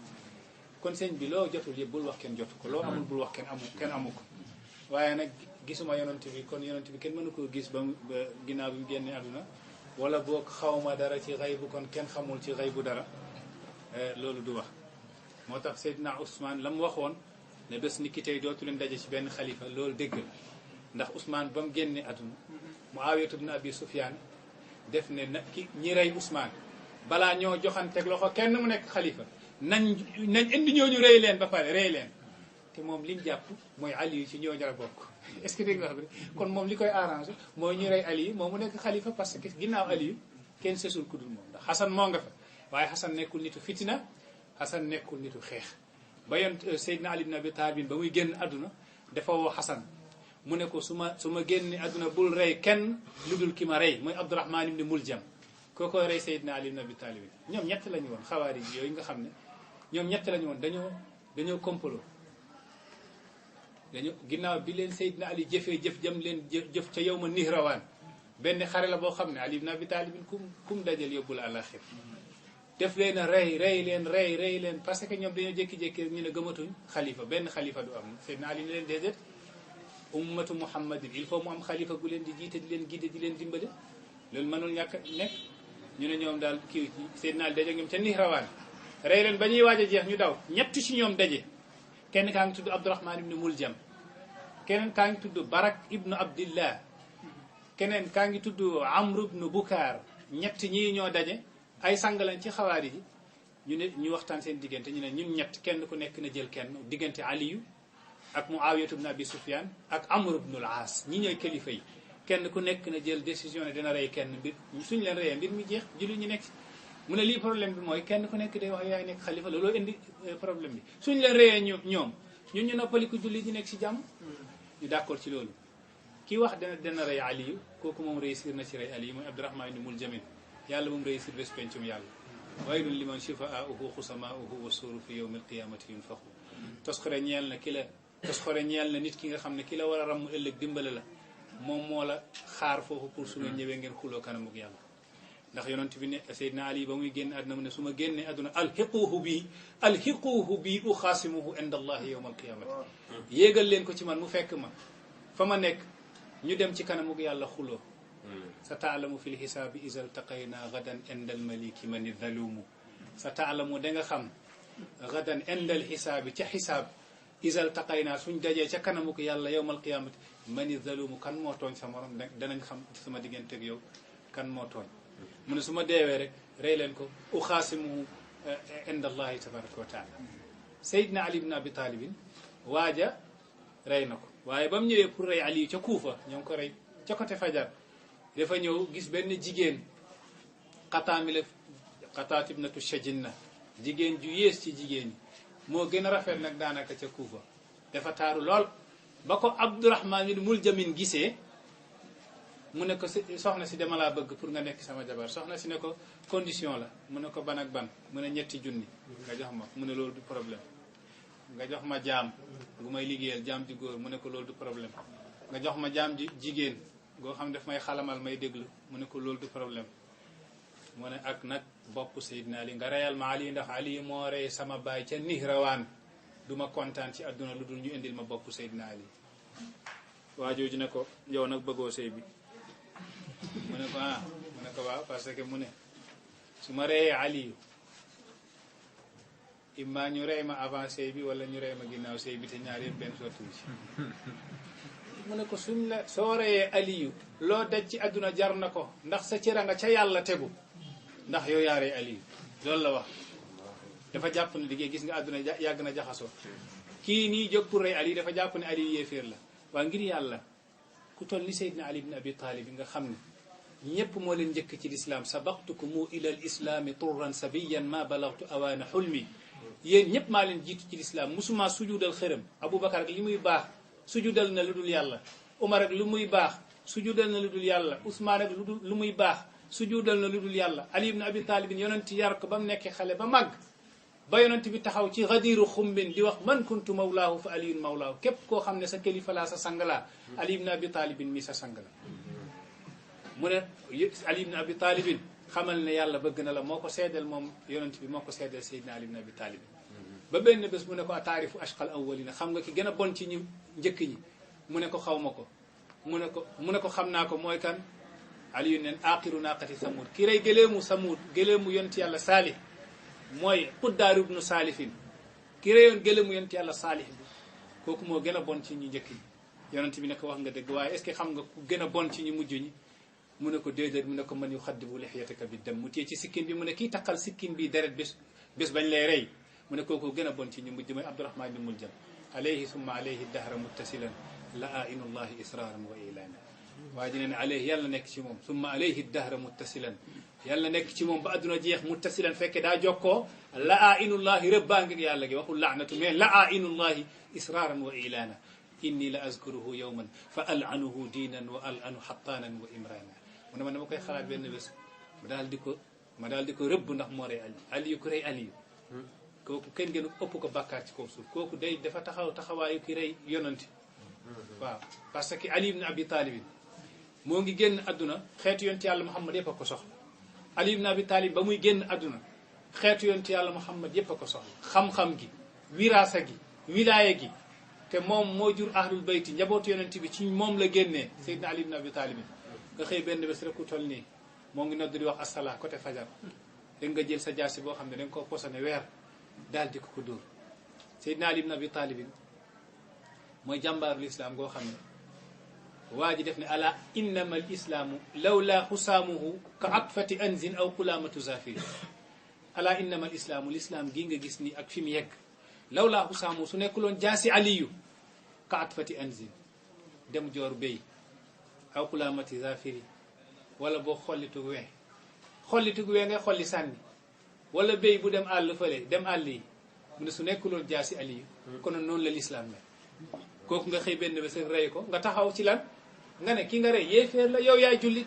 kon sëñ bi loo jotul yëpp bul wax kenn jotu ko loo amul bul wax kenn amu ko waaye nag gisuma yonent bi kon yonent bi kenn mënu koo gis ba ginnaaw bi mu génne àdduna wala boog xawma dara ci xaybu kon kenn xamul ci xaybu dara loolu du wax moo tax Seydina Ousmane la mu waxoon ne bés ni ki tey dootu leen daje ci benn xalifa loolu dëgg la ndax Ousmane ba mu génne àdduna Muawiyatu ibn Abi Sufyaan def ne na ki ñi rey Ousmane balaa ñoo joxanteeg loxo kenn mu nekk xalifa nañ indi ñooñu rey leen ba pare rey leen te moom liñ jàpp mooy Ali ci ñoo jara bokk est-ce que dégg nga xam ne kon moom li koy arrangé mooy ñu rey Ali moom mu nekk xalifa parce que ginnaaw Ali kenn sësul ku dul moom ndax Xasan moo nga fa waaye Xasan nekkul nitu fitina Xasan nekkul nitu xeex ba yoon Seydina Ali ibn Abi Talib ba muy génn àdduna dafa woo Xasan mu ne ko su ma génne àdduna bul rey kenn lu dul ki ma rey mooy Abdurahman ibn Muljam kooko rey Seydina Ali ibn Abi Talib ñoom ñett la ñu woon xawaari yi yooyu nga xam ne ñoom ñett la ñu woon dañoo complot ginnaaw bi leen Seydina Ali jëfee jëm leen jëf ca yow ma Nihrawaan benn xare la boo xam ne Ali ibn Abi Talib kum dajal yóbbu la àlaxir def leen a rey leen parce que ñoom dañoo jékki-jékki ñu ne gëmatuñ xalifa benn xalifa du am Seydina Ali ne leen déedéet ummatu muhammadin il faut mu am xalifa gu leen di jiite di leen guide di leen dimbale loolu mënul ñàkk nekk ñu ne ñoom daal kii Seydina Ali daje ñoom ca Nihrawaan rey leen ba ñuy waaj a jeex ñu daw ñett ci ñoom daje kenn kaa ngi tudd Abdurahman ibn Muljam keneen kaa ngi tudd Barak ibnu Abdillah keneen kaa ngi tudd Amr ibnu Bukaar ñett ñii ñoo daje ay sang lañ ci xawaari ji ñu ne ñu waxtaan seen diggante ñu ne ñun ñett kenn ku nekk na jël kenn diggante Aliyu ak Muawiyatu ibn Abi Sufyaan ak Amr ibn al-Aas ñi ñooy kilifa yi kenn ku nekk na jël décision ne dina rey kenn mbir suñ leen reyee mbir mi jeex julli ñu nekk mu ne lii problème bi mooy kenn ku nekk day wax yaay nekk xalifa looloo indi problème bi suñ leen reyee ñoom ñun ñu noppaliku julli ñu nekk ci jàmm ñu d'accord ci loolu kii wax dana rey Aliyu kooku moom réussir na ci rey Aliyu mooy Abdurahman ibn Muljamin yàlla moom réussir bés pencum yàlla waylun liman shifaa'uhu xusamaa'uhu wa suuru fi yawmi alqiyamati yunfaxu tosxore ñeel na nit ki nga xam ne ki la war a ram mu ëllëg dimbale la moom moo la xaar foofu pour su ngeen ñëwee ngeen xuloo kanamuk yàlla ndax yonent bi ne Seydina Ali ba muy génn àdduna mu ne su ma génnee àdduna alxiquuhu bi uxaasimuhu inda allahi yawma alqiyamati yéegal leen ko ci man mu fekk ma fa ma nekk ñu dem ci kanamuk yàlla xuloo sa taalamu fi lxisaabi isa ltaqayna gadan inda almaliki mani zalumu sa taalamu da nga xam gadan inda alxisaabi ca xisaab isa ltaqayna suñ dajee ca kanamu ko yàlla yowma alqiyamati mani zalumu kan moo tooñ sa morom danañ xam sama digganteeg yow kan moo tooñ mu ne su ma deewee rek rey leen ko uxaasimuhu inda allahi tabaraka wa taala Seydina Ali ibn Abi Talibin waaja rey na ko waaye ba mu ñëwee pour rey Ali ca Kuufa ñoo ngi ko rey ca côté Fajar dafa ñëw gis benn jigéen Xataat ibnatu Shajinna jigéen ju yées ci jigéen ñi moo gën a rafet nag daanaka ca Kuufa dafa taaru lool ba ko Abdurahman ibn Muljamin gisee mu ne ko soxna si dama laa bëgg pour nga nekk sama jabar soxna si ne ko condition la mu ne ko ban ak ban mu ne 3 junni nga jox ma mu ne loolu du problème nga jox ma jaam gu may liggéeyal jaam ji góor mu ne ko loolu du problème nga jox ma jaam ji jigéen goo xam daf may xalamal may déglu mu ne ko loolu du problème mu ne ak nag bopp Seydina Ali nga reyal ma Ali ndax Ali moo rey sama baay ca Nihrawaan du ma kontaan ci àdduna lu dul ñu indil ma bopp Seydina Ali waa jooju ne ko yow nag bëggoo sëy bi mu ne ko mu ne ko waaw parce que mu ne su ma reyee Ali imma ñu rey ma avant sëy bi wala ñu rey ma ginnaaw sëy bi te ñaar yëpp benn sottu ci mu ne ko suñ la soo reyee aliyu loo daj ci àdduna jar na ko ndax sa cëra nga ca yàlla tegu ndax yow yaa rey aliyu loolu la wax dafa jàpp ne liggéey gis nga àdduna yàgg na jaxasoo kii nii jóg pour rey aliyu dafa jàpp ne aliyu yéeféer la waa ngir yàlla ku toll ni Seydina Ali ibn Abi Talib bi nga xam ne ñépp moo leen njëkk ci lislaam sabaqtukumu ila l islaami turran sabiyan ma balagtu awaana xulmi yéen ñëpp maa leen jiitu ci lislaam musuma sujudal xërëm Aboubacar ak li muy baax sujudal na lu dul yàlla Umar ak lu muy baax sujudal na lu dul yàlla Ousmane ak lu muy baax sujudal na lu dul yàlla Ali ibn Abi Talib yonent yar ko ba mu nekkee xale ba màgg ba yonent bi taxaw ci xadiiru xumbin di wax man kuntu mawlaahu fa aliyun mawlaahu képp koo xam ne sa kilifa laa sa sang laa Ali ibn Abi Talib mi sa sang la mu ne Ali ibn Abi Talib xamal ne yàlla bëgg na la moo ko seedeel moom yonent bi moo ko seedeel Seydina Ali ibn Abi Talib ba benn bés mu ne ko ataarifu ashqal awwalina xam nga ki gën a bon ci ñu njëkk ñi mu ne ko xaw ma ko mu ne ko xam naa ko mooy kan Aliyu neen aqiru naqati samud ki rey gëleemu samud gëleemu yonent yàlla saalih mooy Quddaaru ibnu Saalifin ki reyoon gëleemu yonent yàlla saalih bi kooku moo gën a bon ci ñu njëkk ñi yonent bi ne ko wax nga dëgg waaye est-ce que xam nga ku gën a bon ci ñu mujj ñi mu ne ko déedéet mu ne ko man yuxaddibu lixyataka bi dem mu téye ci sikkin bi mu ne kii taqal sikkin bi deret bés bañ lay rey mu ne kooku gën a bon ci ñu mujj mooy Abdurahman ibn Muljam alayhi summa alayhi dahra muttasilan la ainullahi israaran wa ilaana waa ji ne ne alayhi yàlla nekk ci moom summa alayhi dahra muttasilan yàlla nekk ci moom ba adduna jeex muttasilan fekke daa jokkoo la ainullahi rëbbaa ngi yàlla gi waxul laanatu mais la ainullahi israaran wa ilaana inni la azkuruhu yawman fa alanuhu diinan wa alanu xattaanan wa imrana mu ne ma dama koy xalaat benn bés ma daal di ko rëbb ndax moo rey aliyu ku rey aliyu kooku kenn gënu ëpp ko bàkkaar ci kaw suuf kooku day dafa taxawaayu ki rey yonanti waaw parce que Ali ibn Abi Talib moo ngi génn adduna xeetu yonti yàlla Muhammad yëpp a ko soxla Ali ibn Abi Talib ba muy génn adduna xeetu yonti yàlla Muhammad yëpp a ko soxla xam-xam gi wiraasa gi wilaaya gi te moom moo jur ahlul bayti njabootu yonent bi ci moom la génnee Seydina Ali ibn Abi Talib nga xëy benn bés rek ku toll nii moo ngi nodd di wax asala côté fajar dégg nga jël sa jaasi boo xam ne da nga ko posone weer daal di ko dóor Seydina Ali ibn Abi Talib mooy jàmbaarul islam goo xam ne waa ji def ne ala innama al islaamu lawla xusaamuhu ka atfati anzin aw qulaamatu zafiri ala innama al islaamu l'islam gii nga gis ni ak fi mu yegg lawla xusaamuhu su nekkuloon jaasi aliyu ka atfati anzin dem joor béy aw qulaamati zafiri wala boo xollitug wee ngay xolli sànni wala béy bu dem àll fële dem àll yi mu ne su nekkuloon jaasi aliyu konoon noonu la l'islam ne kooku nga xëy benn bés rey ko nga taxaw ci lan nga ne ki nga rey yéeféer la yow yaay jullit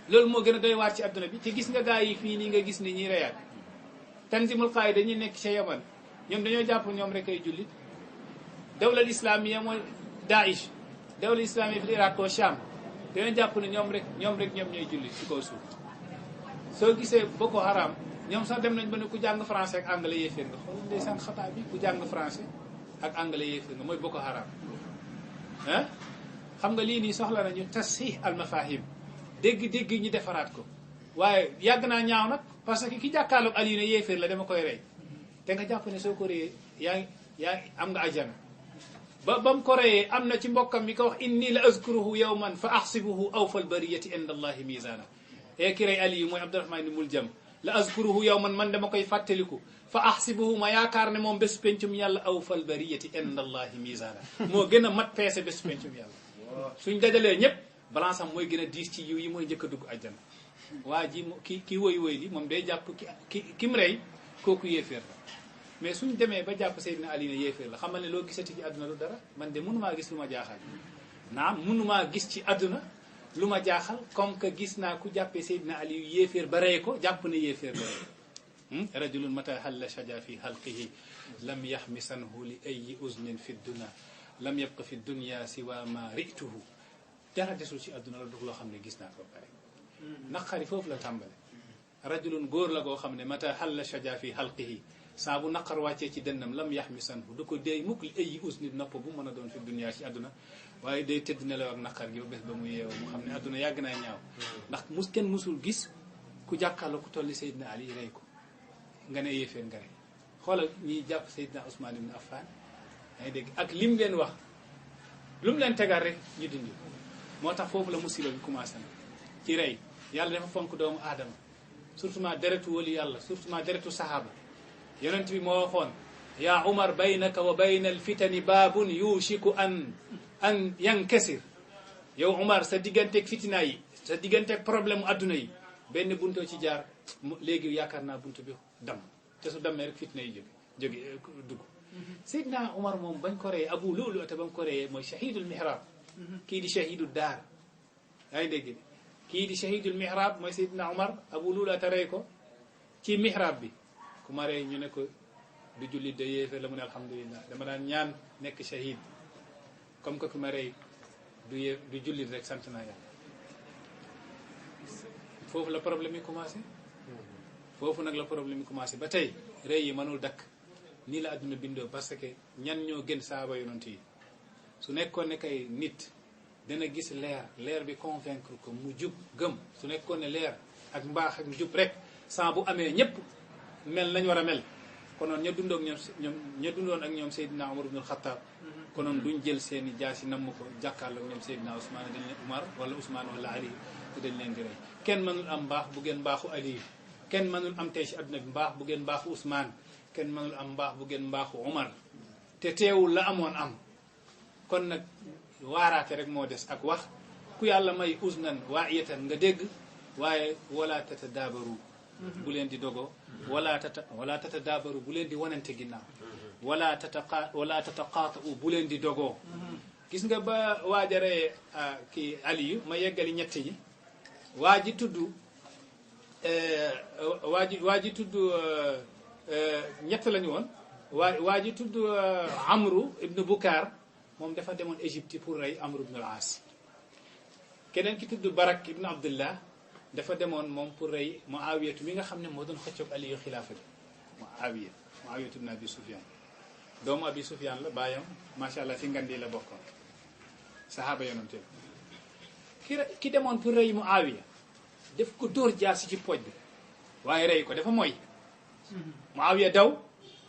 loolu moo gën a doy waar ci adduna bi te gis nga gaa yi fii nii nga gis ni ñuy reyaat tanzimul qaayida dañuy nekk ca Yaman ñoom dañoo jàpp ñoom rek ay jullit dawlal islamiya mooy Daesh dawlal islamiya fi Iraq ko Sham dañoo jàpp ne ñoom ñooy jullit ci kaw suuf soo gisee Boko Haram ñoom sax dem nañ ba ne ku jàng français ak anglais yéeféer nga xool ndeysaan xataa bi ku jàng français ak anglais yéeféer nga mooy Boko Haram ah xam nga lii nii soxla nañu tasxiix al mafahim dégg ñi defaraat ko waaye yàgg naa ñaaw nag parce que ki jàkkaarloog Aliou ne yéeféer la dama koy rey te nga jàpp ne soo ko reyee yaa am nga ajjana ba mu ko reyee am na ci mbokkam mi ko wax inni la azkuruhu yawman fa ahsibuhu awfal bariyati inda allahi misana ki rey Aliou mooy Abdurahman ibn Muljam la azkuruhu yawman man dama koy fàttaliku fa ahsibuhu ma yaakaar ne moom bés pencum yàlla awfal bariyati inda allahi misana moo gën a mat peese bés pencum yàlla suñ dajalee ñëpp balance am mooy gën a diis ci yiw yi mooy njëkk a dugg àjjana waa ji ki woy li moom day jàpp ki mu rey kooku yéeféer la mais suñ demee ba jàpp Seydina Ali ne yéeféer la xamal ne loo gisati ci àdduna lu dara man de mënumaa gis lu ma jaaxal naam mënumaa gis ci àdduna lu ma jaaxal comme que gis naa ku jàppee Seydina Ali yéeféer ba rey ko jàpp ne yéeféer la rey rajulun mata halla shaja fi halqihi lam yaxmisanhu li ayi uznin fi dunya lam yabqa fi dunya siwa ma rituhu dara desul ci àdduna la dug loo xam ne gis naa ko pare naqari foofu la tàmbale rajulun góor la goo xam ne mata halla shaja fi halqihi saa bu naqar wàccee ci dënnam lam yaxmisanhu du ko déy mukk li ayi usnit nopp bu mën a doon fi dunya ci àdduna waaye day tëdd nelaw ak naqar gi ba bés ba mu yeewoo mu xam ne àdduna yàgg naa ñaaw ndax kenn musul gis ku jàkkaarloo ku tolli Seydina Ali rey ko nga ne yéeféer nga rey xoolal ñiy jàpp Seydina Ousmane ibn Affan yaa ngi dégg ak lim leen wax lu mu leen tegal rek ñu dindi moo tax foofu la musiba bi commencé na ci rey yàlla dafa fonk doomu aadama surtout ma deretu wali yàlla surtout ma deretu sahaaba yonent bi moo waxoon yaa Umar baynaka wa bayna alfitani baabun yushiku an yankasir yow Umar sa digganteeg fitina yi sa digganteeg problème adduna yi benn buntoo ci jaar léegi yaakaar naa buntu bi dam te su dammee rek fitna yi jóge dugg Seydina Umar moom bañ ko reyee Abu Lu'lu te ba mu ko reyee mooy shahidul mihrab kii di shahidul daar yaa ngi dégg kii di shahidul mihrab mooy Seydina Umar Abu Lu'lu te rey ko ci mihrab bi ku ma rey ñu ne ko du jullit de yéefe la mu ne alhamdulillah dama daan ñaan nekk shahid comme que ku ma rey du jullit rek sant naa yàlla foofu la problème yi commencé foofu nag la problème yi commencé ba tey rey yi mënul dakk nii la adduna bindoo parce que ñan ñoo gën saaba yonent yi su nekkoon ne kay nit dana gis leer bi convaincre ko mu jub gëm su nekkoon ne leer ak mbaax ak jub rek sans bu amee ñëpp mel nañ war a mel konoon ña dundoon ak ñoom Seydina Umar ibn al-Khattab konoon duñ jël seeni jaasi namm ko jàkkaarloo ak ñoom Seydina Ousmane dañ leen Umar wala Ousmane wala Ali te dañ leen di rey kenn mënul am mbaax bu gën mbaaxu Ali kenn mënul am tey ci adduna bi mbaax bu gën mbaaxu Ousmane kenn mënul am mbaax bu gën mbaaxu Umar te teewul la amoon am kon nag waaraate rek moo des ak wax ku yàlla may usnan waayatan nga dégg waaye wala tatadaabaru bu leen di dogo wala tatadaabaru bu leen di wanante ginnaaw wala tataqaata'u bu leen di dogoo gis nga ba waajaree kii Aliyu ma yeggali ñett yi waa ji tudd ñett lañu woon waa ji tudd Amru ibnu Bukaar moom dafa demoon Égypte pour rey Amru ibnu al-Aas keneen ki tudd Barak ibnu Abdullah dafa demoon moom pour rey Muawiyatu mi nga xam ne moo doon xëccoog Aliyu xilaafa bi Muawiyatu ibnu Abi Sufyaan doomu Abi Sufyaan la baayam macha allah fi ngandi la bokkoon sahaaba yonante ki demoon pour rey Muawiya def ko dóor jaasi ci pooj bi waaye rey ko dafa mooy Muawiya daw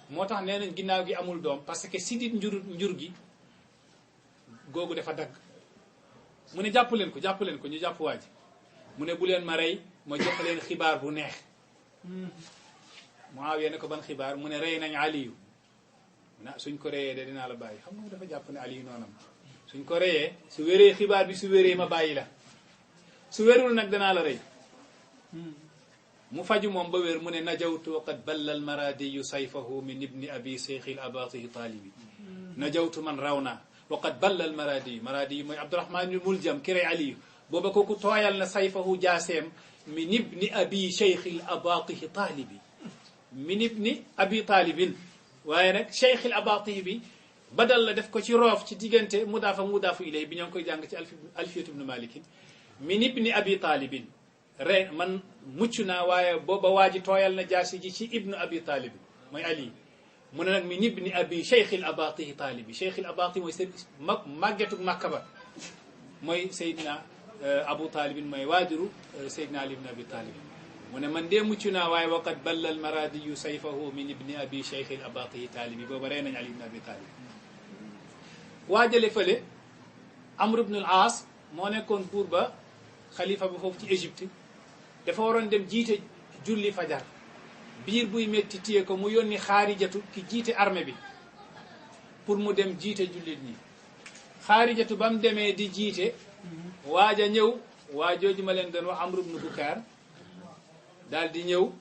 moo tax nee nañ ginnaaw gi amul doom parce que sidit njur gi googu dafa dagg mu ne jàpp leen ko ñu jàpp waa ji mu ne bu leen ma rey ma jox leen xibaar bu neex Muawiya ne ko ban xibaar mu ne rey nañ Aliyu suñ ko reyee de dinaa la bàyyi xam nga dafa jàpp ne Aliyu noonam suñ ko reyee su wéree xibaar bi su wéree ma bàyyi la su wérul nag danaa la rey mu faju moom ba wér mu ne najawtu wa qad balla al maradiyu sayfahu min ibni abi seykhil abatihi taalibi najawtu man raw naa wa qad balla al maradiyu mooy Abdurahman ibn Muljam ki rey Aliyu booba kooku tooyal na sayfahu jaaseem min ibni abi seykhil abatihi taalibi min ibni abi taalibin waaye nag seykhil abatihi bi badal la def ko ci roof ci diggante mudaafu ilay bi ñoo ngi koy jàng ci alfiyatu ibnu malikin min ibni abi taalibin re man mucc naa waaye booba waa ji tooyal na jaasi ji ci ibnu abi taalib mooy Ali mu ne nag min ibni abi cheikhil abatihi taalibi cheikhil abatihi mooy seen màggetug Makka ba mooy Seydina Abu Taalibin mooy waajuru Seydina Ali ibn Abi Taalib mu ne man dee mucc naa waaye waqad balla al maradiyu sayfahu min ibni abi cheikhil abatihi taalibi booba rey nañ Ali ibn Abi Taalib waajale fële Amr ibn al-Aas moo nekkoon buur ba xalifa bi foofu ci Égypte dafa waroon dem jiite julli fajar biir buy métti téye ko mu yónni Xaarijatu ki jiite armée bi pour mu dem jiite jullit ñi Xaarijatu ba mu demee di jiite waaja ñëw waajooju ma leen doon wax Amr ibn Bukaar daal di ñëw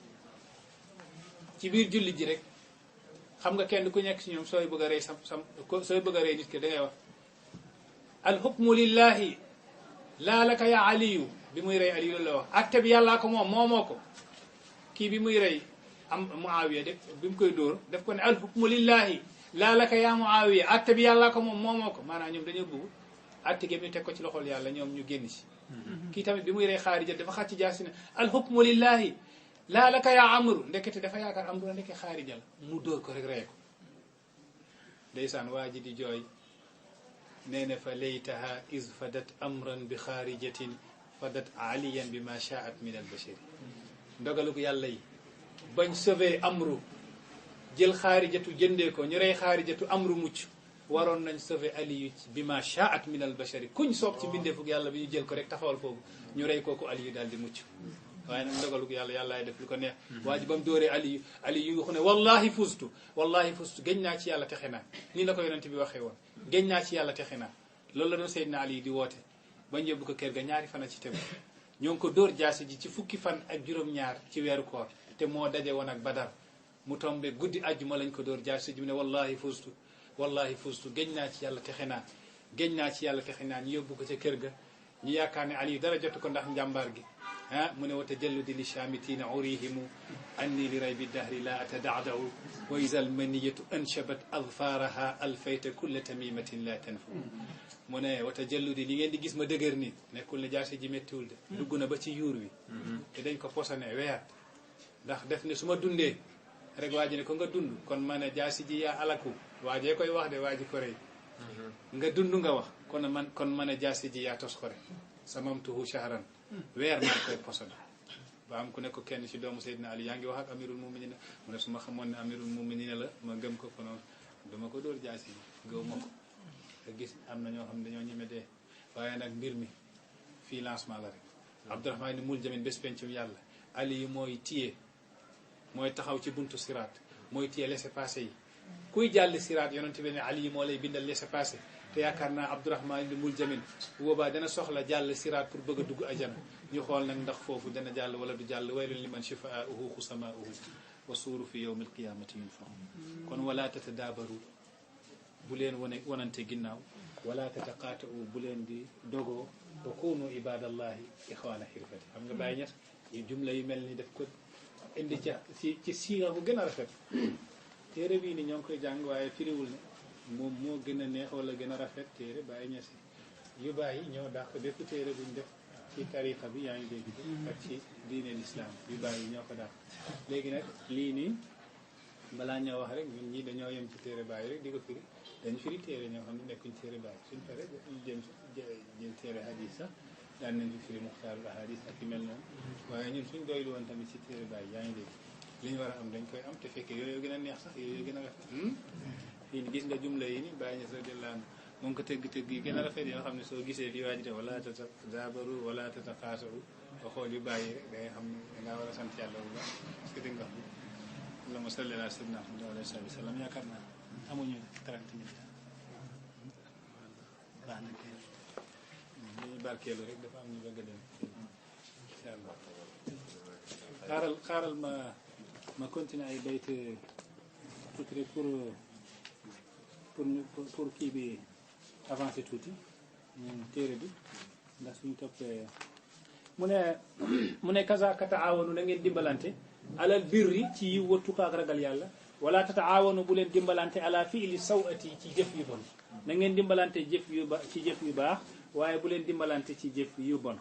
ci biir jullit ji rek xam nga kenn ku nekk ci ñoom sooy bëgg a rey sooy bëgg a rey nit ki da ngay wax alxukmu lillahi laa laka ya aliyu bi muy rey Aliyu la wax atte bi yàllaa ko moom moomoo ko kii bi muy rey am Muawiya def bi mu koy dóor def ko ne alxukmu lillahi laa laka ya Muawiya atte bi yàllaa ko moom moomoo ko maanaam ñoom dañoo bëgg atte gi ñu teg ko ci loxol yàlla ñoom ñu génn ci kii tamit bi muy rey Xaarija dafa xàcc jaasi ne alxukmu lillahi laa laka ya amru ndekete dafa yaakaar amru ndeke Xaarija la mu dóor ko rek rey ko ndeysaan waa ji di jooy nee na fa laytaha is fadat amran bi xaarijatin fadat aliyan bi ma shaat min al bashari ndogalu ko yàlla yi bañ sauvé amru jël Xaarijatu jëndee ko ñu rey Xaarijatu amru mucc waroon nañ sauver Aliyu bi ma shaat min al bashari kuñ soob ci mbindeefug yàlla bi ñu jël ko rek taxawal foofu ñu rey kooku Aliyu daal di mucc waaye nag ndogalug yàlla yàllaay def lu ko neex waa ji ba mu dóoree Aliyu yu ko ne wallahi fustu géñ naa ci yàlla texe naa nii la ko yonent bi waxee woon géñ naa ci yàlla texe naa loolu la doon Seydina Aliyu di woote bañ yóbbu ko kër ga ñaari fan a ci tegu ñoo ngi ko dóor jaasi ji ci fukki fan ak juróom-ñaar ci weeru koor te moo daje woon ak Badar mu tombe guddi àjjuma lañ ko dóor jaasi ji mu ne wallahi fustu géñ naa ci yàlla texe naa géñ naa ci yàlla texe naa ñu yóbbu ko ca kër ga ñu yaakaar ne Aliyu dara jotu ko ndax njàmbaar gi mu ne wa tajalludi li shamitina urihimu anni li raybi dahri la atada'da'u wa iza almaniyatu anshabat adfaraha alfayta kulla tamimatin la tanfu mu ne wa tajalludi li ngeen di gis ma dëgër ni nekkul ne jaasi ji méttiwul de dugg na ba ci yuur wi te dañ ko posone weer ndax def ne su ma dundee rek waa ji ne ko nga dund kon ma ne jaasi ji yaa alaku waajee koy wax de waa ji ko rey nga dund nga wax kon ma ne jaasi ji yaa tos ko rek samamtuhu shahran weer naa koy posone ba am ku ne ko kenn ci doomu Seydina Ali yaa ngi wax ak amirul muminina mu ne su ma xamoon ne amirul muminina la ma gëm ko konoon dama ko dóor jaasi ji gëw ma ko te gis am na ñoo xam ne dañoo ñeme dee waaye nag mbir mi fii lancement la rek Abdourahmane ni mul jamin bés pencum yàlla Ali yi mooy taxaw ci buntu siraat mooy téye laissez-passer yi kuy jàll siraat yonent bi ne Ali yi moo lay bindal laissez-passer te yaakaar naa Abdourahmane ni mul jamin bu boobaa dana soxla jàll siraat pour bëgg a dugg ajana ñu xool nag ndax foofu dana jàll wala du jàll waylun liman shifaa'uhu xusamaa'uhu wa suuru fi yawmi alqiyamati yunfaxu kon wala tatadaabaru bu leen wanante ginnaaw wala tataqaata'u bu leen di dogoo wa kunu ibadallahi ixwaana xirfati xam nga bàyyi ñet yi jumla yu mel ni def ko indi ci siiga bu gën a rafet téere bii ni ñoo ngi koy jàng waaye firiwul ne moom moo gën a neex wala gën a rafet téere bàyyi ñesi yu bàyyi ñoo dàq bépp téere buñ def ci tariqa bi yaa ngi dégg ak ci diine l'islam yu bàyyi ñoo ko dàq léegi nag lii nii balaa ñoo wax rek ñun ñi dañoo yem ci téere bàyyi rek di ko firi dañu firi téere ñoo xam ne nekkuñ téere bàyyi suñ pare jël téere hadis sax daan nañ fi firi muxtaarul ahadis ak yu mel noonu waaye ñun suñ doylu woon tamit ci téere bàyyi yaa ngi dégg li ñu war a am dañ koy am te fekkee yooyu gën a neex sax yooyu gën a rafet fii ni gis nga jumla yi ni bàyyi ñes radiyallahu anhu moom ko tëgg-tëgg yi gën a rafet yoo xam ne soo gisee di waaj de wala tatadaabaru wala tataqaasaru ba xool yu bàyyi rek da ngay xam ne dangaa war a sant yàlla bu baax parce que dégg nga wax allahumma salli ala sayyidina Muhammad wa alihi wa sallam yaakaar naa amuñu 30 minutes baax na kay ñu barkeelu rek dafa am ñu bëgg a dem incha allah xaaral ma continuer ay bayt tuuti rek pour kii bi avancer tuuti téere bi ndax suñu toppee mu ne kazaaka taawanu na ngeen dimbalante alal birri ci yiw wa tuqa ak ragal yàlla wala tataawanu bu leen dimbalante ala fi'li sawati ci jëf yu bon na ngeen dimbalante ci jëf yu baax waaye bu leen dimbalante ci jëf yu bon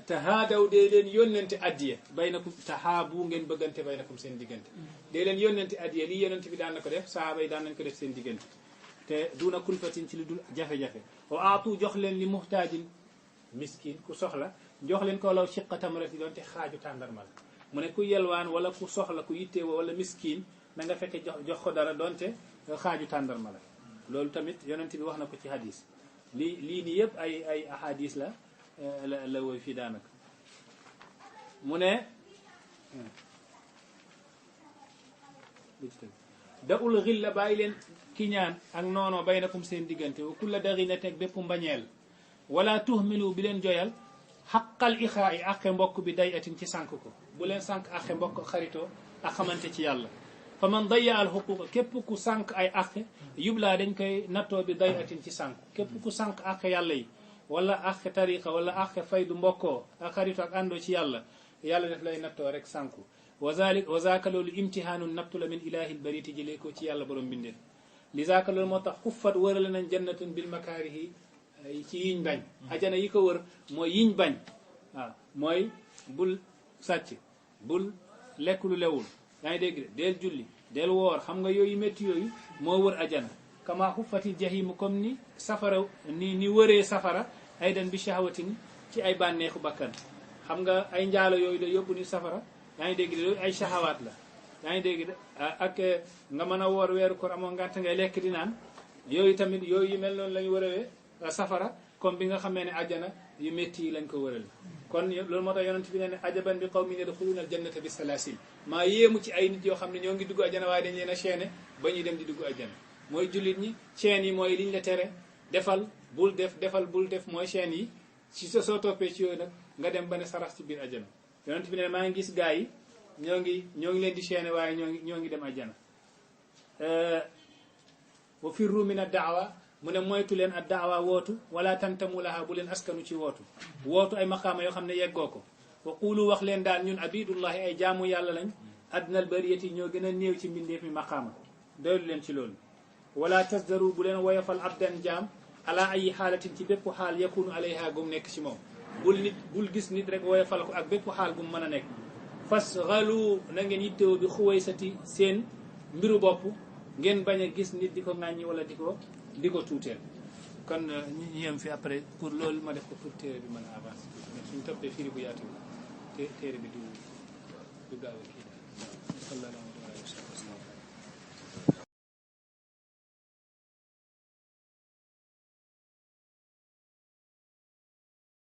tahaadaw dee leen yónnente addiya baynakum tahaabu ngeen bëggante baynakum seen diggante dee leen yónnente addiya lii yonent bi daan na ko def sahaaba yi daan nañ ko def seen diggante te duna kulfatin ci lu dul jafe-jafe wa aatu jox leen li muhtaajin miskin ku soxla jox leen ko law shiqqa tamrati doonte xaaju tàndarma la mu ne ku yelwaan wala ku soxla ku yittewoo wala miskin na nga fekke jox ko dara doonte xaaju tàndarma la loolu tamit yonent bi wax na ko ci hadis lii nii yëpp ay ahadis la woy fii daanaka mu ne daul xilla bàyyi leen kiñaan ak noono baynakum seen diggante wa kulla darina teg bépp mbañeel wala tuhmilu bi leen joyal xaqal ixaa yi aqe mbokk bi day atin ci sànk ko bu leen sànk aqe mbokk xaritoo ak xamante ci yàlla fa man daya al xuquqa képp ku sànk ay aqe yublaa dañ koy nattoo bi day atin ci sànk képp ku sànk aqe yàlla yi wala aqe tariqa wala aqe faydu mbokkoo ak xaritoo ak àndoo ci yàlla def lay nattoo rek sànku wa zaaka loolu imtihaanun nattu la min ilahi lbariti jëlee ko ci yàlla borom bindeen li zaaka loolu moo tax xuffat wërale nañ jannatun bil makaarihi ci yiñ bañ ajana yi ko wër mooy yiñ bañ waaw mooy bul sàcc bul lekk lu lewul yaa ngi dégg de deel julli deel woor xam nga yooyu métti yooyu moo wër ajana kama xuffati jahimu comme ni safara ni wëree safara aydan bi shahwatin ci ay bànneexu bakkan xam nga ay njaalo yooyu da yóbbu ni safara yaa ngi dégg de yooyu ay shahawaat la yaa ngi dégg de ak nga mën a woor weeru koor amoo ngànt ngay lekk di naan yooyu tamit yooyu yu mel noonu lañu wërale safara comme bi nga xamee ne àjjana yu métti yi lañ ko wëral kon loolu moo tax yonent bi ne ajaban bi qawmin yadxuluuna aljannata bi salaasil maa yéemu ci ay nit yoo xam ne ñoo ngi dugg àjjana waaye dañ leen a chaîné ba ñuy dem di dugg àjjana mooy jullit ñi chaîne yi mooy liñ la tere defal bul def defal bul def mooy chaîne yi si soo toppee ci yooyu nag nga dem ba ne sarax ci biir àjjana yonent bi ne maa ngi gis gaa yi ñoo ngi leen di chaîné waaye ñoo ngi dem àjjana wa firru min ad-da'wa mu ne moytu leen ad daawa wootu wala tantamu laha bu leen askanu ci wootu ay maqaama yoo xam ne yeggoo ko wa qulu wax leen daal ñun abidullahi ay jaamu yàlla lañ adnal bariyati ñoo gën a néew ci mbindeef mi maqaama doylu leen ci loolu wala tasdaru bu leen woyofal abdan jaam ala ayi xaalatin ci bépp xaal yakunu alayha gum nekk ci moom bul gis nit rek woyofal ko ak bépp xaal gum mën a nekk fasgalu na ngeen yittewoo bi xuwaysati seen mbiru bopp ngeen bañ a gis nit di ko ŋàññi wala di ko tuuteel kon ñu yem fi après pour loolu ma def ko pour téere bi mën a avancer suñu toppee firi bu yaatu téere bi du gaaw a kii daal sallallahu alayhi wa sallam